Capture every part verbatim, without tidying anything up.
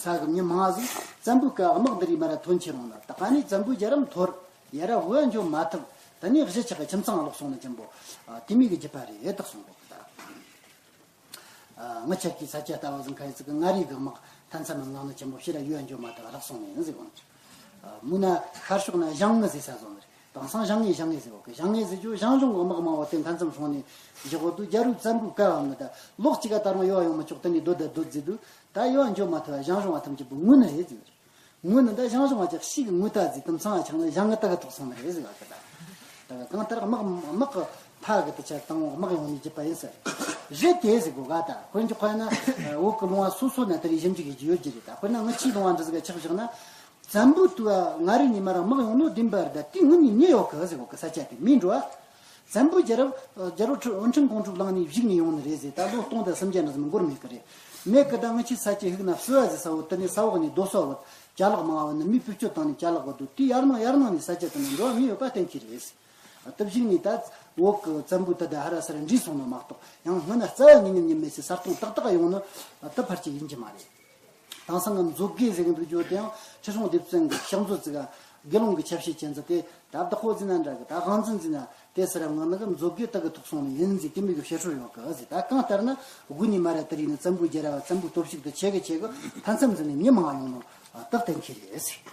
ད་གི་མྱི་མང་ཟིག་བཙན་པོའི་སྐབས་དམག་འདི་རིགས་མར་ར་ཐོན་ཁྱེར་རུང་ལ། ད་ག་ནས་བཙན་པོའི་རྒྱལ་རབས་འཐོར། ཡ་རབས་བོད་འགྱོ་མ་ཐུབ། དེ་ནས་གཞིས་ཆགས་ཀྱི་ཁྱིམ་ཚང་ལོག་སོང་ནི་ཅན་པོ། ཨ། དེ་མོ་གི་རྒྱུད་པ་རེད་དག་སོང་གོ་གི་ད། ཨ། ངི་ཆ་གི་ས་ཆ་ལྟ་བུ་ཟིག་ཁ་ཡི་ཚིག་གི་མངའ་རིས་གི་དམག་མཐའ་མཚམས་མི་ནང་ནི་ཅན་པོ་ཕྱིར་ར་ཡུལ་འགྱོ་མ་ཐུབ་རག་སོང་ནི་ཡིན་ཟེར་གོ་ནི། ཨ། མུ་ན་ཤར་ཕྱོགས་ན་ཞང་ངི་ཟེར་ས་བཟོ་ནི་རེད། དེང་སང་ཞང་ངི་ཞང་ངི་ཟེར་གོ་གི། ཞང་ངི་ཟེར་རྒྱུ་ཞང་ཞུང་གི་དམག་མང་བོ་དེ་མཐའ་མཚམས་སོང་ནི་འཇོག་གོ་དུས། རྒྱལ་པོ་བཙན་པོའི་སྐབས་བ་ནི་ད་ལོག་ཅིག་ག་ད་རུང་ཡོ་བ་ཡོང་མི་ཆོག་དེ་ནས་སྡོད་ད་སྡོད་ཟེར་དུས། ད་ཡོ་བ་འགྱོ་མ་ཐུབ་ཞང་ཞུང་བ་ཐམས་ཅད་པོ་ངུ་ནི་རེད་ཟེར། ངུ་ནི་ད་ཞང་ཞུང་བ་ཅག་ཤི་གི་ངུ་ད་ཟིག་དུམ་ཚང་བ་ཆགས་ན་ཞང་ངི་ད་གི་ཐོག་སོང་ནི་རེད་ཟེར་བ་གི་ད། ད་གི་གང་ལྟར་དམག་དམག་གི་ཕ་གི་དུ་ཆ་དང་དམག་ཡོང་ནི་རྒྱུད་པ་ཡིན་ཟེར། རེད་དེ་ཟེར་གོ་ག་ད། དཔེར་འཇོག་པ་ན་བོད་གི་ལུང་བ་སོ་སོ་ན་དེ་རིགས་ཞིབ་འཇུག་གི་ཡོད་ཀྱི་རེད། ད་དཔེར་ན་ངི་ཆིའི་ལུང་བ་འདི་ཟིག་ག་ཆགས་བཞག་ན། བཙན་པོའི་དུས་བ་མངའ་རིས་ནས་མར་དམག་ཡོང་ནོ་བདེན་པ་རེད། ད་དེ་ངི་ནས་ཉེ་ཡོད་གི་ཟེར་གོ་གི། ས་ཆ་དེ་མིན་འགྲོ་བ། བཙན་པོའི་རྒྱལ་རབས་རྒྱལ་པོ་ཁྲི་འོན་ཁྲི་གོང་ཁྲུ་ལངས་ནས་བཞུགས་ནས་ཡོང་ནི་རེད་ཟེར། ད་ལོ་སྟོང་དང་སུམ་བརྒྱ་འདྲ་ཟིག་མི་འགོར་མེད་གི་རེད། མེད་གི། ད་ངི་ཆི་ས་ཆ་ཧིག་ན་བསུ་བ་ཟེར་ས་བོ་དེ་ནས་ས་འོག་ནས་རྡོ་སོལ་བོ་ཅ་ལག་མང་བ་ནི་མིས་བེད་སྤྱོད་བཏང་ནས་ཅ་ལག་བོ་དུ་དེ་ཡར་ནང་ཡར་ནང་ནས་ས་ཆ་དེ་ན་འགྲོ་བ་མི་ཡོད་པ་གཏན་འཁེལ་རེད། ད་བཞུགས་ནས་ད་བོད་གི་བཙན་པོ་དེ་ད་ཧ་ར་ས་ར་འདྲིས་སོང་ནོ་མ་གཏོགས། ཡང་སྔོན་ན་རྩ་བ་ཉིད་ཉིད་ཉིད་མེད་ཟེར་ས་སྟོང་ཏག་ཏག་ཡོང་ནི་ད་ཕལ་ཆེར་ཡིན་གྱི་མ་རེད། དེང་སང་གི་མཛོད་དགེ་ཟེར་གི་འདུག་རྒྱུ་དེའང་ཁྲི་སྲོང་ལྡེ་བཙན་གྱི་ཕྱག་མཛོད་ཅིག་ག་དགེ་སློང་གི་ཆ་བྱད་ཅན་ཟིག་དེ་ད་བདག་པོ་ཟིན་ན་འདྲ་གི། ད་དབང་འཛིན་ཟིན་ན་དེ་སི་ར་ངང་ནི་གི་མཛོད་དགེ་དག་གི་ཐོག་སོང་ནི་ཡིན་ཟིག་དེ་མོ་གི་བཤད་སྲོལ་ཡོད་གི་ཟིག་ད་གང་ལྟར་ན་དགུ་ནས་མར་ར་དེ་རིགས་ནི་བཙན་པོའི་རྒྱལ་རབས་བ་བཙན་པོའི་སྟོབས་ཤུགས་དེ་ཆེ་གི་ཆེ་གི་མཐའ་མཚམས་ཟིན་ནས་མྱི་མང་ཡོང་ནོ་ད་གཏན་འཁེལ་རེད་ཟིག་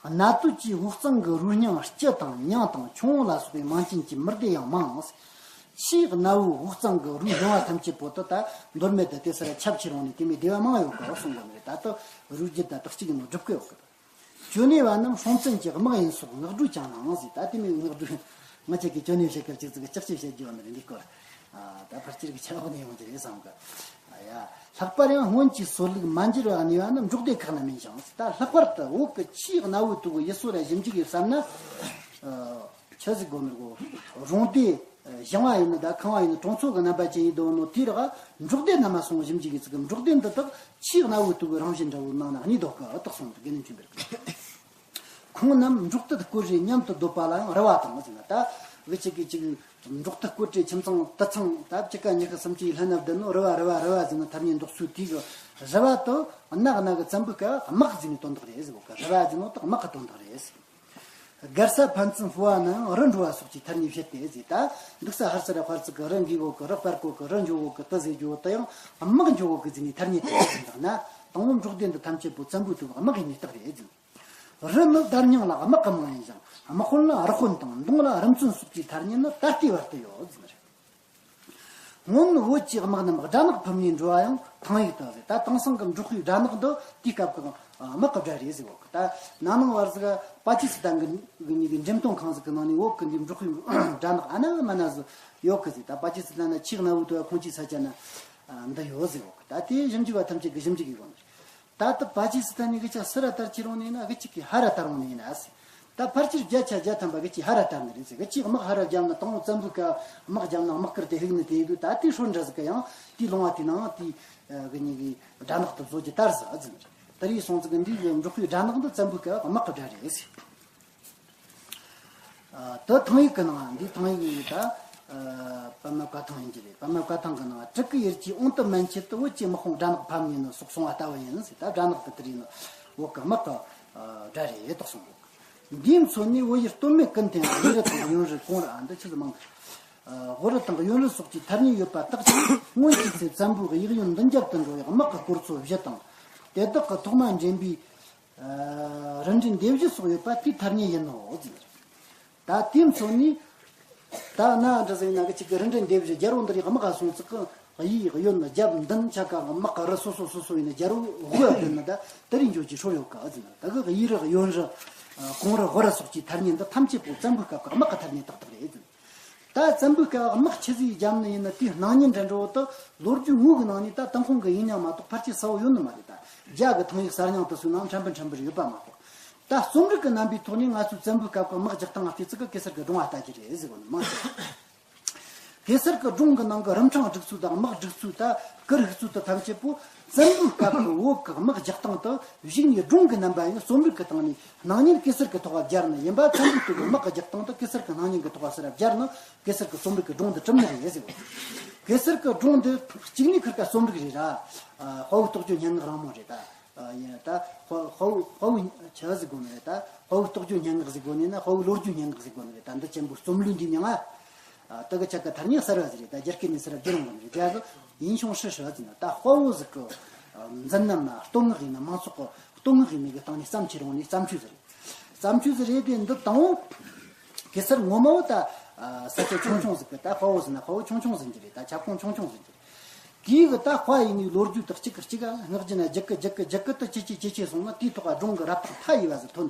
གནའ་དུས་ཀྱི་དབུས་གཙང་གི་རུས་རྙིང་སྤྱི་དང་མྱང་དང་ཁྱུང་ལ་སོགས་པའི་མིང་ཅན་གྱི་མི་སྡེ་ཡང་མང་། ཆེས་གནའ་བོའི་དབུས་གཙང་གི་རུས་རྙིང་བ་ཐམས་ཅད་པོ་དེ་ད་མདོ་སྨད་དུ་དེ་སི་ར་ཁྱབ་ཆེར་འོང་ནས་དེ་མོའི་སྡེ་བ་མང་ཡོད་གི་གསུང་གི་ནི་རེད། ད་ལྟ་རུས་རྒྱུད་ད་དག་གཅིག་ཡིན་ནོ་སྒྲུབ་གི་ཡོད་གི། ཅོ་ནེ་བ་རྣམས་སྲོང་བཙན་གྱི་དམག་ཡིན་སོགས་ངག་སྒྲོས་ཀྱང་སྣང་ཟིག་ད་དེ་མོའི་ངག་སྒྲོས། ང་ཅག་གིས་ཅོ་ནེ་བཤད་སྐབས་ཅིག་ཅིག་ལྕགས་ཀྱུ་བཤད་རྒྱུ་བ་ནི་རེད། འདི་སྐོར། ཨ། ད་ཕལ་ཆེར་གྱི་ཆ་འོག་ནས་ཡོང་རྒྱུ་རེད་བསམ་གི། ཨ་ཡ། ལྷག་པར་ཡང་སྔོན་གྱི་སྲོལ་ལུགས་མ་འགྱུར་བར་གནས་པ་རྣམས་འབྲོག་སྡེ་ཁག་ན་མིན་ཞིང་། ད་ལྷག་པར་དུ་བོད་ཀྱི་ཆེས་གནའ་བོའི་དུས་ཀྱི་ཡུལ་སྲོལ་ལ་ཞིབ་འཇུག་ཡོད་བསམ་ན། ཨ། ཆི་ཟིག་དགོས་ནི་གོ། རོང་སྡེ། ཞིང་བ་ཡིན་ནི་ད་ཁང་བ་ཡིན་ནི་གྲོང་ཚོ་གི་རྣམ་པ་ཅན་ཡིན་དོ་ནོ། དེའི་རག་འབྲོག་སྡེ་རྣམས་མ་སོང་ཞིབ་འཇུག་ཡོད་ཚིག་གི། འབྲོག་སྡེ་འདི་དག་ཆེས་གནའ་བོའི་དུས་ཀྱི་རང་བཞིན་འདྲ་བོའི་ནང་ན་གནས་འདུག་གི། དག་སོང་དུ་དགེ་འདུན་ཆོས་འཕེལ་གི། ཁོང་རྣམས་འབྲོག་སྟོད་བསྐོར་རེ་མཉམ་དུ་སྡོད་པ་ལ་ཡང་རི་བ་དང་ཟེར་ན། ད་གི་ཅིག་གི་ཅིག་འབྲོག་སྟོད་བསྐོར་རེ་ཁྱིམ་ཚང་དུད་ཚང་ད་གཅིག་ག་གཉིས་ཀ་སུམ་ཅུ་ཡི་ལྷན་ན་བསྡད་ནོ། རི་བ་རི་བ་རི་བ་ཟེར་ན་ཐ་སྙད་འདོགས་ཚུལ་དེ་གི་རི་བ་དུ་གནའ་གནའ་གི་བཙན་པོའི་སྐབས་དམག་ཟེར་ནི་དོན་དག་རེད་ཟེར་གོ་གི། རི་བ་ཟེར་ནོ་དག་དམག་གི་དོན་དག་རེད་ཟེར། སྒར་ས་ཕན་ཚུན་ཕུ་བ་ན་ཡང་རི་འགྲོ་བ་སོགས་ཀྱི་ཐ་སྙད་བཤད་དེ་ཟེར། ད་འདུག་ས་ཧར་ས་ར་ཕར་ཚུག་གི་རི་འགོས་གོ་གི། རི་སྤར་གོ་གི། རི་འགྱོ་གོ་གི། དུ་ཟེར་རྒྱུ་དུ་ཡང་དམག་འགྱོ་གོ་གི་ཟེར་ནི་ཐ་སྙད་དེ་ཟེར་འདུག་ན། དང་པོ་འབྲོག་སྡེ་འདི་ཐམས་ཅད་པོ་བཙན་པོའི་དུས་དམག་གི་གནས་རྟགས་རེད་ཟེར། རི་ནི་བརྡར་སྙིང་ལ་དམག་གི་མིང་ཡིན་ཞིང་། དམག་དཔོན་ལ་རི་དཔོན་དང་མདུང་ལ་རི་མཚོན་སོགས་ཀྱི་ཐ་སྙད་ནི་ད་ལྟའི་བར་དུ་ཡོད་ཟེར་ནི་རེད། སྔོན་བོད་ཀྱི་དམག་རྣམས་སྦྲ་ནག་ཕུབ་ནས་འགྲོ་བ་ཡང་ཐང་ཡིག་དང་ཟེར། ད་དེང་སང་གི་འབྲོག་པའི་སྦྲ་ནག་འདི་དེའི་སྐབས་ཀྱི་དམག་གི་སྦྲ་རེད་ཟེར་བ་གི། ད་ན་ནིང་བར་ཟིག་པ་ཀི་སི་ཐན་གི་གི་གཉིས་ཀྱི་འགྲེམས་སྟོན་ཁང་ཟིག་གི་ནང་ནས་བོད་གི་འདི་འབྲོག་པའི་སྦྲ་ནག་ཨ་ན་མ་ན་ཟིག་ཡོད་གི་ཟེར། ད་པ་ཀི་སི་ཐན་ན་ཆེས་གནའ་བོའི་དུས་ཁོང་ཅིའི་ས་ཆ་ན་འདི་ཡོད་ཟེར་བ་གི། ད་དེ་ཞིབ་འཇུག་པ་ཐམས་ཅད་ཀྱི་ཞིབ་འཇུག་གི་དགོངས་ནས། ད་ལྟ་པ་ཀི་སི་ཐན་ནས་གི་ཅག་སི་ར་དར་ཁྱེར་རུང་ནས་ན་གི་ཅིག་གི་ཧ་ར་དར་རུང་ནས་ན་ཟེར། ད་ཕལ་ཆེར་བརྒྱ་ཆ་བརྒྱ་ཐམ་པ་གི་ཅིག་ཧ་ར་དར་ནི་རེད་ཟེར། གི་ཅིག་དམག་ཧ་ར་བརྒྱབ་ན་དང་པོ་བཙན་པོའི་སྐབས་དམག་བརྒྱབ་ན་དམག་སྐུར་དེ་ཧིག་ནི་དེ་ཡིན་དུས། ད་དེ་སྲོལ་འདྲ་ཟིག་གི་ཡང་དེའི་ལུང་བ་དེ་ནང་དེ་གི་གཉིས་གི་སྦྲ་ནག་ཏུ་བཟོ་རྒྱུ་དར་ཟིག་ཟེར་ནི་རེད། དེ་རིགས་སོང་ཙིག་གི་འདི་གི་འབྲོག་པའི་སྦྲ་ནག་འདི་བཙན་པོའི་སྐབས་དམག་གི་སྦྲ་རེད་ཟེར། ཨ། དེ་ཐང་ཡིག་གི་ནང་འདི་ཐང་ཡིག་ཡིན་ད། ཨ། པདྨ་བཀའ་ཐང་ཡིན་གྱི་རེད། པདྨ་བཀའ་ཐང་གི་ནང་། སྤྲུལ་སྐུ་ཡེར་གྱིས་དབང་དུ་མེད་ཕྱིར་དུ། བོད་ཀྱི་དམག་དཔུང་སྦྲ་ནག་ཕབ་ནས་ནི་སོགས་གསུང་བ་ལྟ་བུ་ཡིན་ཟེར། ད་སྦྲ་ནག་དེ་དེ་རིགས་ནི་བོད་ཀྱི་དམག་གི་སྦྲ་རེད་དོགས་གསུང་གོ། འདིའི་མཚོན་ནས་བོད་ཡུལ་སྟོད་སྨད་ཀུན་ཐང་དབུ་རུ་དང་གཡོན་རུ་གོང་རུ། ཨ། འདི་ཆི་ཟིག་མང་གི། ཨ། དབུ་རུ་དང་གཡོན་རུ་སོགས་ཀྱི་ཐ་སྙད་ཡོད་པ་དག་ཀྱང་། སྔོན་གྱི་ཚེ་བཙན་པོའི་གཡས་གཡོན་མདུན་རྒྱབ་ཏུ་འགྲོ་བའི་དམག་གི་སྐོར་ཚོ་བཞི་དང་། དེ་དག་གི་ཐོག་མ་འདྲེན་པའི། ཨ། རུ་འདྲེན་སྡེ་བཞི་སོགས་ཡོད་པ་དེའི་ཐ་སྙད་ཡིན་ནོ་ཟེར། ད་དེའི་མཚོན་ནས། ད་ན་འདྲ་ཟིག་ཡིན་ན་གི་ཅིག་གི་རུ་འདྲེན་སྡེ་བཞི་རྒྱལ་པོ་འདི་རིགས་དམག་ག་སོང་ཙིག་གི། གཡས་གཡོན་རྒྱབ་མདུན་ཆ་ག་དམག་གི་རུ་སོ་སོ་སོ་སོ་ཡིན་ན་རྒྱལ་པོ་དབུ་བ་བསྡད་ན། ད་དེ་རིགས་འཇོག་གི་སྲོལ་ཡོད་ག་ཟེར་ན། ད་གི་གཡས་རུ་གཡོན་རུ། ཨ། གོང་རུ་དབུ་རུ་སོགས་ཀྱི་ཐ་སྙད་འདི་ཐམས་ཅད་པོ་བཙན་པོའི་སྐབས་ཀྱི་དམག་གི་ཐ་སྙད་ཏག་ཏག་རེད་ཟེར། ད་བཙན་པོའི་སྐབས་དམག་ཆི་ཟིག་བརྒྱབ་ནི་ཡིན་ན་དེའི་སྣང་བརྙན་འདྲ་འདྲ་བོ་དེ་ལོ་རྒྱུས་དངོས་ཀྱི་ནང་ནས་ད་ཏུན་ཧོང་གི་ཡིན་སྙམ་མ་གཏོགས་ཕལ་ཆེར་གསལ་བོ་ཡོད་ནི་མ་རེད། ད་རྒྱ་གི་ཐང་ཡིག་གསར་རྙིང་དེ་ཚོའི་ནང་ཕྲན་བུ་ཕྲན་བུ་རེ་ཡོད་པ་མ་གཏོགས། ད་རྩོམ་རིག་གི་རྣམ་པའི་ཐོག་ནས་ང་ཚོའི་བཙན་པོའི་སྐབས་ཀྱི་དམག་རྒྱག་སྟངས་ང་བལྟས་ཚིག་གི་གེ་སར་གི་སྒྲུང་བ་ལྟ་རྒྱུ་རེད་ཟེར་གོ་ནི་མང་ཆེ། གེ་སར་གི་སྒྲུང་གི་ནང་གི་རིམ་གྲངས་སྒྲིག་ཚུལ་དང་དམག་སྒྲིག་ཚུལ། ད་གུར་ཕུབ་ཚུལ་དེ་ཐམས་ཅད་པོ་བཙན་པོའི་སྐབས་ཀྱི་བོད་ཀྱི་དམག་རྒྱག་སྟངས་དེ་གཞུག་ནས་སྒྲུང་གི་རྣམ་པ་ཡིན། རྩོམ་རིག་གི་སྟེང་ནས་སྣང་བརྙན་གེ་སར་གི་ཐོག་ལ་སྦྱར་ནི་ཡིན་པ། བཙན་པོའི་སྐབས་ཀྱི་དམག་གི་རྒྱག་སྟངས་དེ་གེ་སར་གི་སྣང་བརྙན་གི་ཐོག་ལ་ཟེར་ར་སྦྱར་ནི་གེ་སར་གི་རྩོམ་རིག་གི་སྒྲུང་དེ་གྲུབ་ནི་རེད་ཟེར་གོ། གེ་སར་གྱི་སྒྲུང་འདི་གཅིག་ནས་ཁིར་ཀ་རྩོམ་རིག་རེད་ར། ཨ། དཔའ་བོའི་རྟོགས་བརྗོད་སྙན་ངག་རང་མོ་རེད་ད། ཨ། ཡིན་ད། དཔའ་དཔའ་བོ་དཔའ་བོའི་ཆི་ཟིག་དགོས་ནི་རེད་ད། དཔའ་བོའི་རྟོགས་བརྗོད་སྙན་ངག་ཟིག་དགོས་ནི་ན། དཔའ་བོའི་ལོ་རྒྱུས་སྙན་ངག་ཟིག་དགོས་ནི་རེད་ད། འདི་ཆེན་པོའི་རྩོམ་ལུས་འདི་མྱང་ང་། ཨ། དེ་གི་ཆ་ག་ཐ་སྙད་གསར་བ་ཟིག་རེད་ད། རྒྱ་སྐད་ནས་གསར་བ་བསྒྱུར་འོང་གི་ནི་རེད། རྒྱ་གི་ཡིན་ཆུང་ཧྲི་ཧྲི་ཟིག་ན་ད། དཔའ་བོ་ཟིག་གི་མཛད་རྣམ་ན་བསྟོད་བསྔགས་ཡིན་ན་མང་ཚོགས་གི་བསྟོད་བསྔགས་ཡིན་ནི་གི་སྟེང་ནས་བརྩམས་ཆོས་རང་ནས་བརྩམས་ཆོས་ཟིག་རེད། བརྩམས་ཆོས་ཟིག་རེད་དེ། འདི་དང་བོ་གེ་སར་ངོ་མ་བོ་ད། ཨ། ས་ཆ་ཆུང་ཆུང་ཟིག་གི་ད། དཔའ་བོ་ཟེར་ན་དཔའ་བོ་ཆུང་ཆུང་ཟིག་གི་རེད་ད། ཁྱབ་ཁོངས་ཆུང་ཆུང་ཟིག་གི་རེད། དེའི་གི་ད་དཔའ་ཡི་ནི་ལོ་རྒྱུས་དག་གཅིག་གི་གཅིག་ག་སྔགས་རྒྱུད་ན་ཇི་གི་ཇི་གི་ཇི་གི་དུ་ཇེ་ཆེ་ཇེ་ཆེ་སོང་ན། དེའི་ཐོག་ག་སྒྲུང་གི་རབ་རྟོག་མཐའ་ཡས་པ་ཟིག་ཐོན།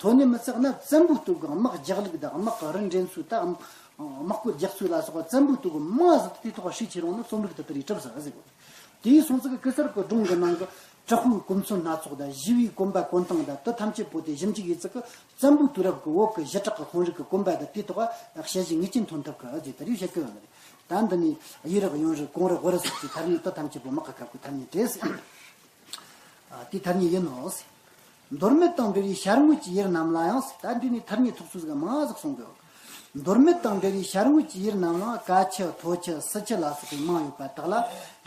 ཐོན་ནས་མི་ཚད་ན་བཙན་པོའི་སྟོབས་གི་དམག་རྒྱག་ལུགས་དང་། དམག་གི་རི་འདྲེན་ཚུལ་དང་། དམག་རྐོས་རྒྱག་ཚུལ་ལ་སོགས་པ་བཙན་པོའི་སྟོབས་གི་མང་ཟིག་དེའི་ཐོག་ག་ཤུགས་ཆེ་རུང་ན་རྩོམ་རིག་དེ་དེ་རིགས་གྲུབ་ཟིག་ཟེར་གོ། དེའི་སོང་ཙི་གི་གེ་སར་གི་སྒྲུང་གི་ནང་གི་དྲག་པོའི་གོ་མཚོན་སྣ་ཚོགས་དང་། ཞི་བའི་གོམ་པ་གོན་སྟངས་དང་། དེ་ཐམས་ཅད་པོ་དེ་ཞིབ་འཇུག་ཡས་ཙི་གི་བཙན་པོའི་དུས་རབས་ཀྱི་བོད་ཀྱི་ཞི་དྲག་གི་དཔོན་རིགས་ཀྱི་གོམ་པ་དང་དེའི་ཐོག་ག་དཔྱད་གཞི་ངེས་ཅན་ཐོན་ཐུབ་གི་ཟེར་དེ་རིགས་བཤད་གི་ཡོད་ནི་རེད། ད་འདི་ནི་ཡུན་རིང་ཡུན་རིང་གོང་རིང་བུ་རིང་སོགས་ཀྱི་ཐ་སྙད་དེ་ཐམས་ཅད་པོ་དམག་གི་སྐབས་ཀྱི་ཐ་སྙད་རེད་ཟེར། ཨ། དེའི་ཐ་སྙད་ཡིན་ནོ་ཟེར། མདོ་སྨད་དང་འབྲེལ་བའི་ཤར་ངོས་ཀྱི་ཡུལ་རྣམས་ལ་ཡང་ཟེར། ད་འདི་ནི་ཐ་སྙད་ཐོགས་ཚུལ་ཟིག་མང་ཟིག་གསུང་གི་ཡོད། མདོ་སྨད་དང་འབྲེལ་བའི་ཤར་ངོས་ཀྱི་ཡུལ་རྣམས་ལ་ཀ་ཆུ། མཐོ་ཆུ། སི་ཆུ་ལ་སོགས་པའི་མིང་ཡོད་པ་དག་ལ།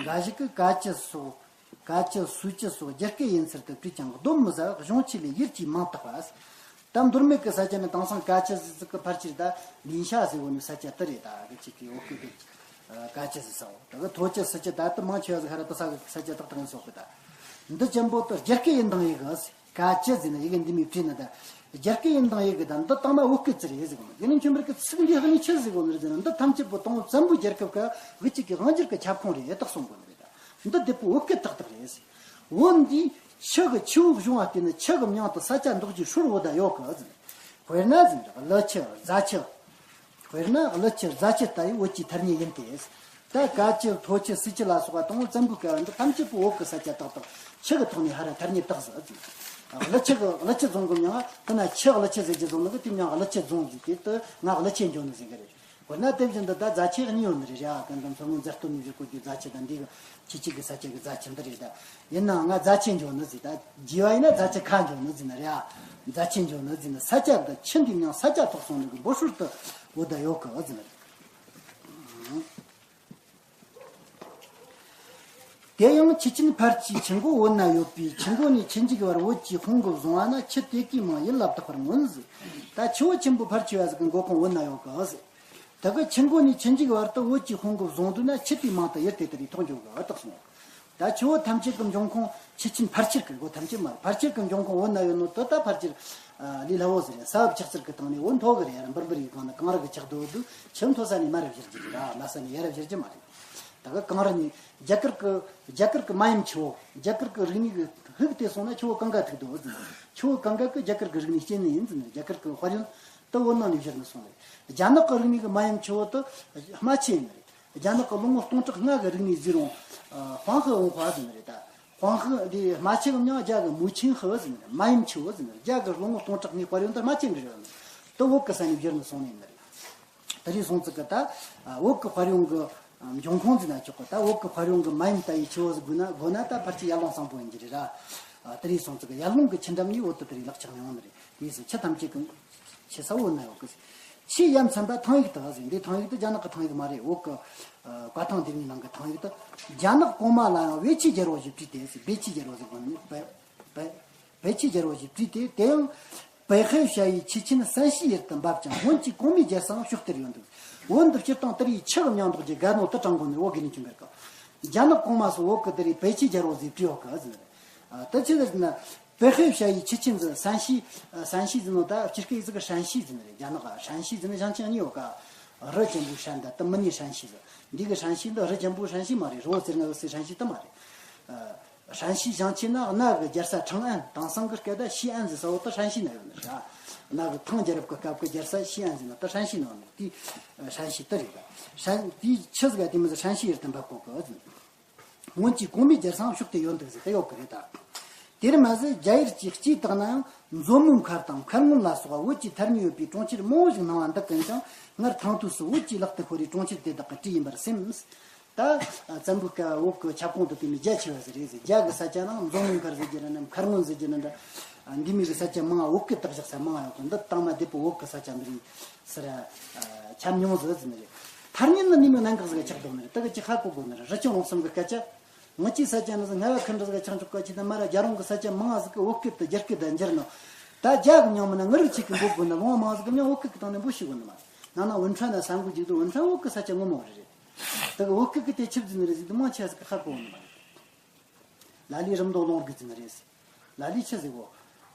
འགའ་ཞིག་གིས་ཀ་ཆུ་སོགས། ཀ་ཆུ། སུ་ཆུ་སོགས་རྒྱ་སྐད་ཡིན་ཚུལ་དུ་བྲིས་ཀྱང་སྡོམ་མི་ཟ། གཞུང་ཆེ་ལས་ཡུལ་གྱི་མིང་བཏགས་པ། ད་མདོ་སྨད་ཀྱི་ས་ཆ་ནི་དེང་སང་ཀ་ཆུ་ཟེར་ཚིག་གི་ཕལ་ཆེར་ད་ལིན་ཤ་ཟེར་བོ་ནི་ས་ཆ་དེ་རེད། ད་གི་ཅིག་གི་འོ་སྐོལ་དེ། ཀ་ཆུ་ཟེར་ས་བོ། ད་གི་མཐོ་ཆུ། སི་ཆུ། ད་དེ་མང་ཆེ་བ་ཟིག་ཧ་ར་དེ་ས་གི་ས་ཆ་ཏག་ཏག་ཡིན་སོགས་གི་ད། འདི་ཅན་པོ་དེ་རྒྱ་སྐད་ཡིན་དང་ཡི་གི་ཟེར། ཀ་ཆུ་ཟེར་ན་ཡི་གེ་འདི་མོ་བྲིས་ན་ད། རྒྱ་སྐད་ཡིན་དང་ཡི་གེ་ད་འདི་དང་མ་བོད་སྐད་ཙི་རེད་ཟེར་གོ་ནི། དེ་ནི་ཁྱོད་འབར་གི་ཚིག་འདི་ཧ་ནི་ཆི་ཟེར་གོ་ནི་རེད་ཟེར་ན། འདི་ཐམས་ཅད་པོ་དང་བཙན་པོའི་རྒྱལ་ཁབ་ཀ་གི་ཅིག་གི་དབང་སྒྱུར་གི་ཁྱབ་ཁོངས་རེད་ད་གསུང་གོ་ནི་རེད་ད། འདི་བདེ་པོ་བོད་སྐད་ཏག་ཏག་རེད་ཟེར། བོད་འདི་ཆུ་གི་ཆུ་བོ་གཞུང་བ་དེ་ནི་ཆུ་གི་མྱིང་དུ་ས་ཆ་འདོགས་རྒྱུའི་སྲོལ་བོ་ད་ཡོད་གི་ཟེར། དཔེར་ན་ཟེར་ན་ཀླུ་ཆུ། རྫ་ཆུ། དཔེར་ན་ཀླུ་ཆུ། རྫ་ཆུ་ལྟ་བུའི་བོད་ཀྱི་ཐ་སྙད་ཡིན་ཏེ། ད་ཀ་ཆུ། མཐོ་ཆུ། སི་ཆུ་ལ་སོགས་པ་དང་བཙན་པོའི་སྐབས་འདི་ཐམས་ཅད་པོ་བོད་ཀྱི་ས་ཆ་ཏག་ཏག་ཆུ་གི་ཐོག་ནས་ཧ་ར་ཐ་སྙད་བཏགས་ཟིག་ཟེར། ཀླུ་ཆུ་གི། ཀླུ་ཆུ་རྫོང་གི་མྱིང་ང་དེ་ན་ཆུ་ཀླུ་ཆུ་ཟེར་རྒྱུ་རྫོང་ནི་གི་དེ་མྱིང་ཀླུ་ཆུ་རྫོང་ཟེར་དེ། དེ་ང་ཀླུ་ཆུ་འགྱོ་ནི་ཟེར་གི་རེད། དཔེར་ན་དེ་བཞིན་དུ་ད་རྫ་ཆུ་གཉིས་ཡོད་ནི་རེད་ར། གང་ལྟར་མཚོ་སྔོན་རྫ་སྟོད་ནས་ཟེར་གོ་རྒྱུ་རྫ་ཆུ་དང་། འདི་གི་ཁྱེད་ཅིག་གི་ས་ཆ་གི་རྫ་ཆུ་འདི་རེད་ད། ཡིན་ནའང་ང་རྫ་ཆུ་འགྱོ་ནི་ཟེར། ད་རྒྱས་པ་ཡིན་ན་རྫ་ཆུ་ཁ་འགྱོ་ནི་ཟེར་ནི་རེད་ཨ། རྫ་ཆུ་འགྱོ་ནི་ཟེར་ནི། ས་ཆ་འདི་ཆུ་འདི་མྱིང་ས་ཆ་ཐོགས་སོང་ནི་གི་འབོད་སྲོལ་དེ་བོད་ད་ཡོད་གི་ཟེར་ནི་རེད། དེ་ཡང་ཆུ་ཆེན་ཕལ་ཆེར་ཆུ་མགོ་བོད་ན་ཡོད་པས། ཆུ་མགོ་ནས་ཆུ་མཇུག་བར་བོད་ཀྱི་དཔུང་གིས་བཟུང་བ་ན། ཆུ་དེ་གའི་མིང་ཡུལ་ལ་བཏགས་པར་མངོན་ཟེར། ད་ཆུ་བོ་ཆེན་པོ་ཕལ་ཆེ་བ་ཟིག་གི་མགོ་ཁུངས་བོད་ན་ཡོད་གི་ཟེར། དེ་གི་ཆུ་མགོ་ནས་ཆུ་མཇུག་བར་དུ་བོད་ཀྱི་དཔུང་གིས་བཟུང་འདུག་ན། ཆུ་དེའི་མིང་དེ་ཡུལ་དེ་དེ་རིགས་ཐོགས་འགྱོ་གི་བཏགས་སོང་། ད་ཆུ་བོ་ཐམས་ཅད་ཀྱི་འབྱུང་ཁུངས་ཆུ་ཆེན་ཕལ་ཆེར་གི། མགོ་ཐམས་ཅད་མ་རེད། ཕལ་ཆེར་གི་འབྱུང་ཁུངས་བོད་ན་ཡོད་ནོ་དེ་ད་ཕལ་ཆེར། ཨ། ལས་སླ་བོ་ཟིག་རེད། ས་བབ་ཆགས་ཚུལ་གི་སྟེང་ནས་བོད་མཐོ་གི་རེད། ཡར་འབུར་འབུར་ཡི་སྒང་ན་གངས་རི་གི་ཆགས་སྡོད་དུས་ཆུ་མཐོ་ས་ནས་མར་ར་བཞུར་རྒྱུ་རེད། དམའ་ས་ནས་ཡར་ར་བཞུར་རྒྱུ་མ་རེད། ད་གི་གངས་རི་ནས་རྒྱ་གར་གི། རྒྱ་གར་གི་མ་ཡུམ་ཆུ་བོ། རྒྱ་གར་གི་རིག་གནས་གི་ཧུག་དེ་སོང་ན་ཆུ་བོ་གངྒཱ་ཐུག་འདུག་ཟེར། ཆུ་བོ་གངྒཱ་གི་རྒྱ་གར་གི་རིག་གནས་སྐྱེ་གནས་ཡིན་ཟེར་ནས། རྒྱ་གར་གི་དཔལ་ཡོན་དེ་བོད་ནང་ནས་བཞུར་ནས་སོང་རེད། རྒྱ་ནག་གི་རིག་གནས་གི་མ་ཡུམ་ཆུ་བོ་དེ་རྨ་ཆུ་ཡིན་ནི་རེད། རྒྱ་ནག་གི་ལོ་ངོ་སྟོང་ཕྲག་ལྔ་གི་རིག་གནས་ཟེར་རུང་། ཨ། ཧྥང་ཧི་ཝུན་ཧྭ་ཟེར་ནི་རེད་ད། ཧྥང་ཧི་འདི་རྨ་ཆུ་གི་མྱིང་རྒྱ་གི་མུའུ་ཆིན་ཧི་ཟེར་ནི་རེད། མ་ཡུམ་ཆུ་བོ་ཟེར་ནི་རེད། རྒྱ་གི་ལོ་ངོ་སྟོང་ཕྲག་ལྔའི་དཔལ་ཡོན་དེ་རྨ་ཆུ་འདྲ་ཡོད་ནི། དེ་བོད་གི་ས་ནས་བཞུར་ནས་སོང་ནི་ཡིན་ནི་རེད། དེ་རིང་སོང་ཙི་གི་ད། ཨ། བོད་གི་དཔལ་ཡོན་གི། ཨ། འབྱུང་ཁུངས་ཟེར་ན་ཆོག་གི། ད་བོད་གི་དཔལ་ཡོན་གི་མ་ཡུམ་ལྟ་བུའི་ཆུ་བོ་ཟིག་དགོས་ན། དགོས་ན་ད་ཕལ་ཆེར་ཡར་ཀླུང་གཙང་པོ་ཡིན་གྱི་རེད་ར། ཨ། དེ་རིང་སོང་ཙི་གི་ཡར་ཀླུང་གི་ཆུ་འགྲམ་ནས་བོད་དུ་དེ་རིང་ལག་ཆགས་མྱོང་ནི་རེད། དེའི་ཚེ་ཆུ་ཐམས་ཅད་གི་ཆུ་ས་བོད་ན་ཡོད་གི། ཆུའི་ཡ་མཚན་པ་ཐང་ཡིག་དག་ཟེར། འདི་ཐང་ཡིག་དེ་རྒྱ་ནག་གི་ཐང་ཡིག་མ་རེད། བོད་གི། ཨ། བཀའ་ཐང་ལྡེབས་ངོས་ནང་གི་ཐང་ཡིག་དེ། རྒྱ་ནག་གོང་མ་ལ་ཡང་པེ་ཆུའི་རྒྱལ་པོ་ཞེས་བྲིས་ཏེ་ཟེར། པེ་ཆུའི་རྒྱལ་པོ་ཟེར་གོ་ནི། པེ་པེ་པེ་ཆུའི་རྒྱལ་པོ་ཞེས་བྲིས་ཏེ། དེ་ཡང་北黑蛇域七千山系 ཡུལ་དུ་འབབ་ཅིང་། བོན་གྱི་གོང་མའི་རྒྱལ་སའང་ཕྱོགས་དེར་ཡོད་འདུག། བོན་འདི་སྤྱིར་བཏང་དེ་རིང་ཆུ་གི་མྱིང་འདོགས་རྒྱུ་དགའ་ནོ་དེ་དྲང་གོ་ནི། བོད་དགེ་ལྡན་ཆོས་འཕེལ་གི། རྒྱ་ནག་གོང་མ་སུ་བོད་གི་དེ་རིང་པེ་ཆུའི་རྒྱལ་པོ་ཟེར་བྲིས་ཡོད་གི་ཟེར་ནི་རེད། ཨ། དེ་ཆི་ཟེར་ན། 北黑蛇域七千 ཟེར། 山系། 山系 ཟེར་ནོ་ད་སྤྱིར་སྐད་ཡིག་ཟིག་གི་山系 ཟེར་ནི་རེད། རྒྱ་ནག་ག་山系 ཟེར་ནི་ཞིང་ཆེན་གཉིས་ཡོད་ག། 河间部 山དང་དེ་མིན་ནི་山系 ཟེར། འདི་གི་山系་འདི། 河间部 山系 མ་རེད། 热河 ཟེར་ན་འོ་སི་山系 དེ་མ་རེད། ཨ། 山系 ཞིང་ཆེན་ན་གནའ་གི་རྒྱལ་ས་ཁྲང་ཨན། དེང་སང་གི་སྐད་ད་西安 ཟེར་ས་བོ་དེ་山系 ན་ཡོད་ནི་རེད། གནའ་གི་ཐང་རྒྱལ་རབས་ཀྱི་སྐབས་ཀྱི་རྒྱལ་ས་西安 ཟེར་ན་དེ་山系 ན་ཡོད་ནི་དེ། 山系 དེ་རེད། 山། དེའི་ཆུ་ཟིག་ག་དེ་མི་ཟེར། 山系 ཡུལ་དུ་འབབ་གོ་གི་ཟེར། སྔོན་གྱི་གོང་མའི་རྒྱལ་སའང་ཕྱོགས་དེ་ཡོད་འདུག་ཟེར་དེ་ཡོད་གི་རེད་ད། དེར་མ་ཟད་རྒྱ་ཡུལ་གྱི་སྤྱིའི་དག་ན་ཡང་མཛོ་མོའི་མཁར་དང་མཁར་སྔོན་ལ་སོགས་པ་བོད་ཀྱི་ཐ་སྙད་ཡོད་པའི་གྲོང་ཁྱེར་མང་བོ་ཞིག་སྣང་བ་འདུག་ཀུན་ཀྱང་། སྔར་ཐང་དུས་སུ་བོད་ཀྱི་ལག་ཏུ་ཤོར་བའི་གྲོང་ཁྱེར་དེ་དག་གི་གྲས་ཡིན་པར་སེམས། ད་བཙན་པོའི་སྐབས་བོད་ཀྱི་ཁྱབ་ཁོངས་དེ་དེ་མི་རྒྱ་ཆེ་བ་ཟིག་རེད་ཟེར། རྒྱ་གི་ས་ཆ་ནང་མཛོ་མོའི་མཁར་ཟེར་རྒྱུ་རེད་ན། མཁར་སྔོན་ཟེར་རྒྱུ་རེད་ན། འདི་མི་གི་ས་ཆ་མང་བ་བོད་ཀྱི་བཏགས་བཞག་ས་མང་བ་ཡོད་གི། འདི་དང་མ་བདེ་པོ་བོད་ཀྱི་ས་ཆ་འདི་རེད་ཟེར། ཁྱབ་མྱོང་ཟིག་ཟེར་ནི་རེད། ཐར་ཉན་ནི་ནི་མི་གནད་འགག་ཟིག་ཆགས་འདུག་ནི་རེད། ད་གི་ཅི་ཧ་གོ་དགོས་ནི་རེད། རི་ཆུ་ལུང་གསུམ་གི་སྐད་ཆ། ངི་ཅི་ས་ཆ་ནི་ཟིག་ང་བ་ཁུར་འདྲ་ཟིག་ཆགས་འཇོག་ག་ཅི་ད་མ་ར་རྒྱ་རོང་གི་ས་ཆ་མང་ཟིག་གི་བོད་སྐད་དུ་རྒྱ་སྐད་དུ་འགྱུར་ནོ། ད་རྒྱ་གི་མྱིང་མིན་ན་ངི་རུ་ཆིག་གི་འབོད་དགོས་ན་ལུང་བ་མང་ཟིག་གི་མྱིང་བོད་སྐད་གི་སྟེང་ནས་འབོད་ཤེས་དགོས་ནི་མ་རེད། ན་ན་ཝུན་ཁྲན་ན་ས་འགུལ་རྒྱུག་དུ་ཝུན་ཁྲན་བོད་གི་ས་ཆ་ངོ་མ་རེད་རེད། ད་གི་བོད་སྐད་གི་དེ་ཆི་ཟིག་ནི་རེད་ཟིག་དུ་མང་ཆེ་ཟིག་གི་ཧ་གོ་ནི་མ་རེད། ལ་ལས་རིམ་མདོ་ལུང་རྒྱུ་ཟིག་ནི་རེད་ཟིག་ལ་ལས་ཆི་ཟིག་གོ།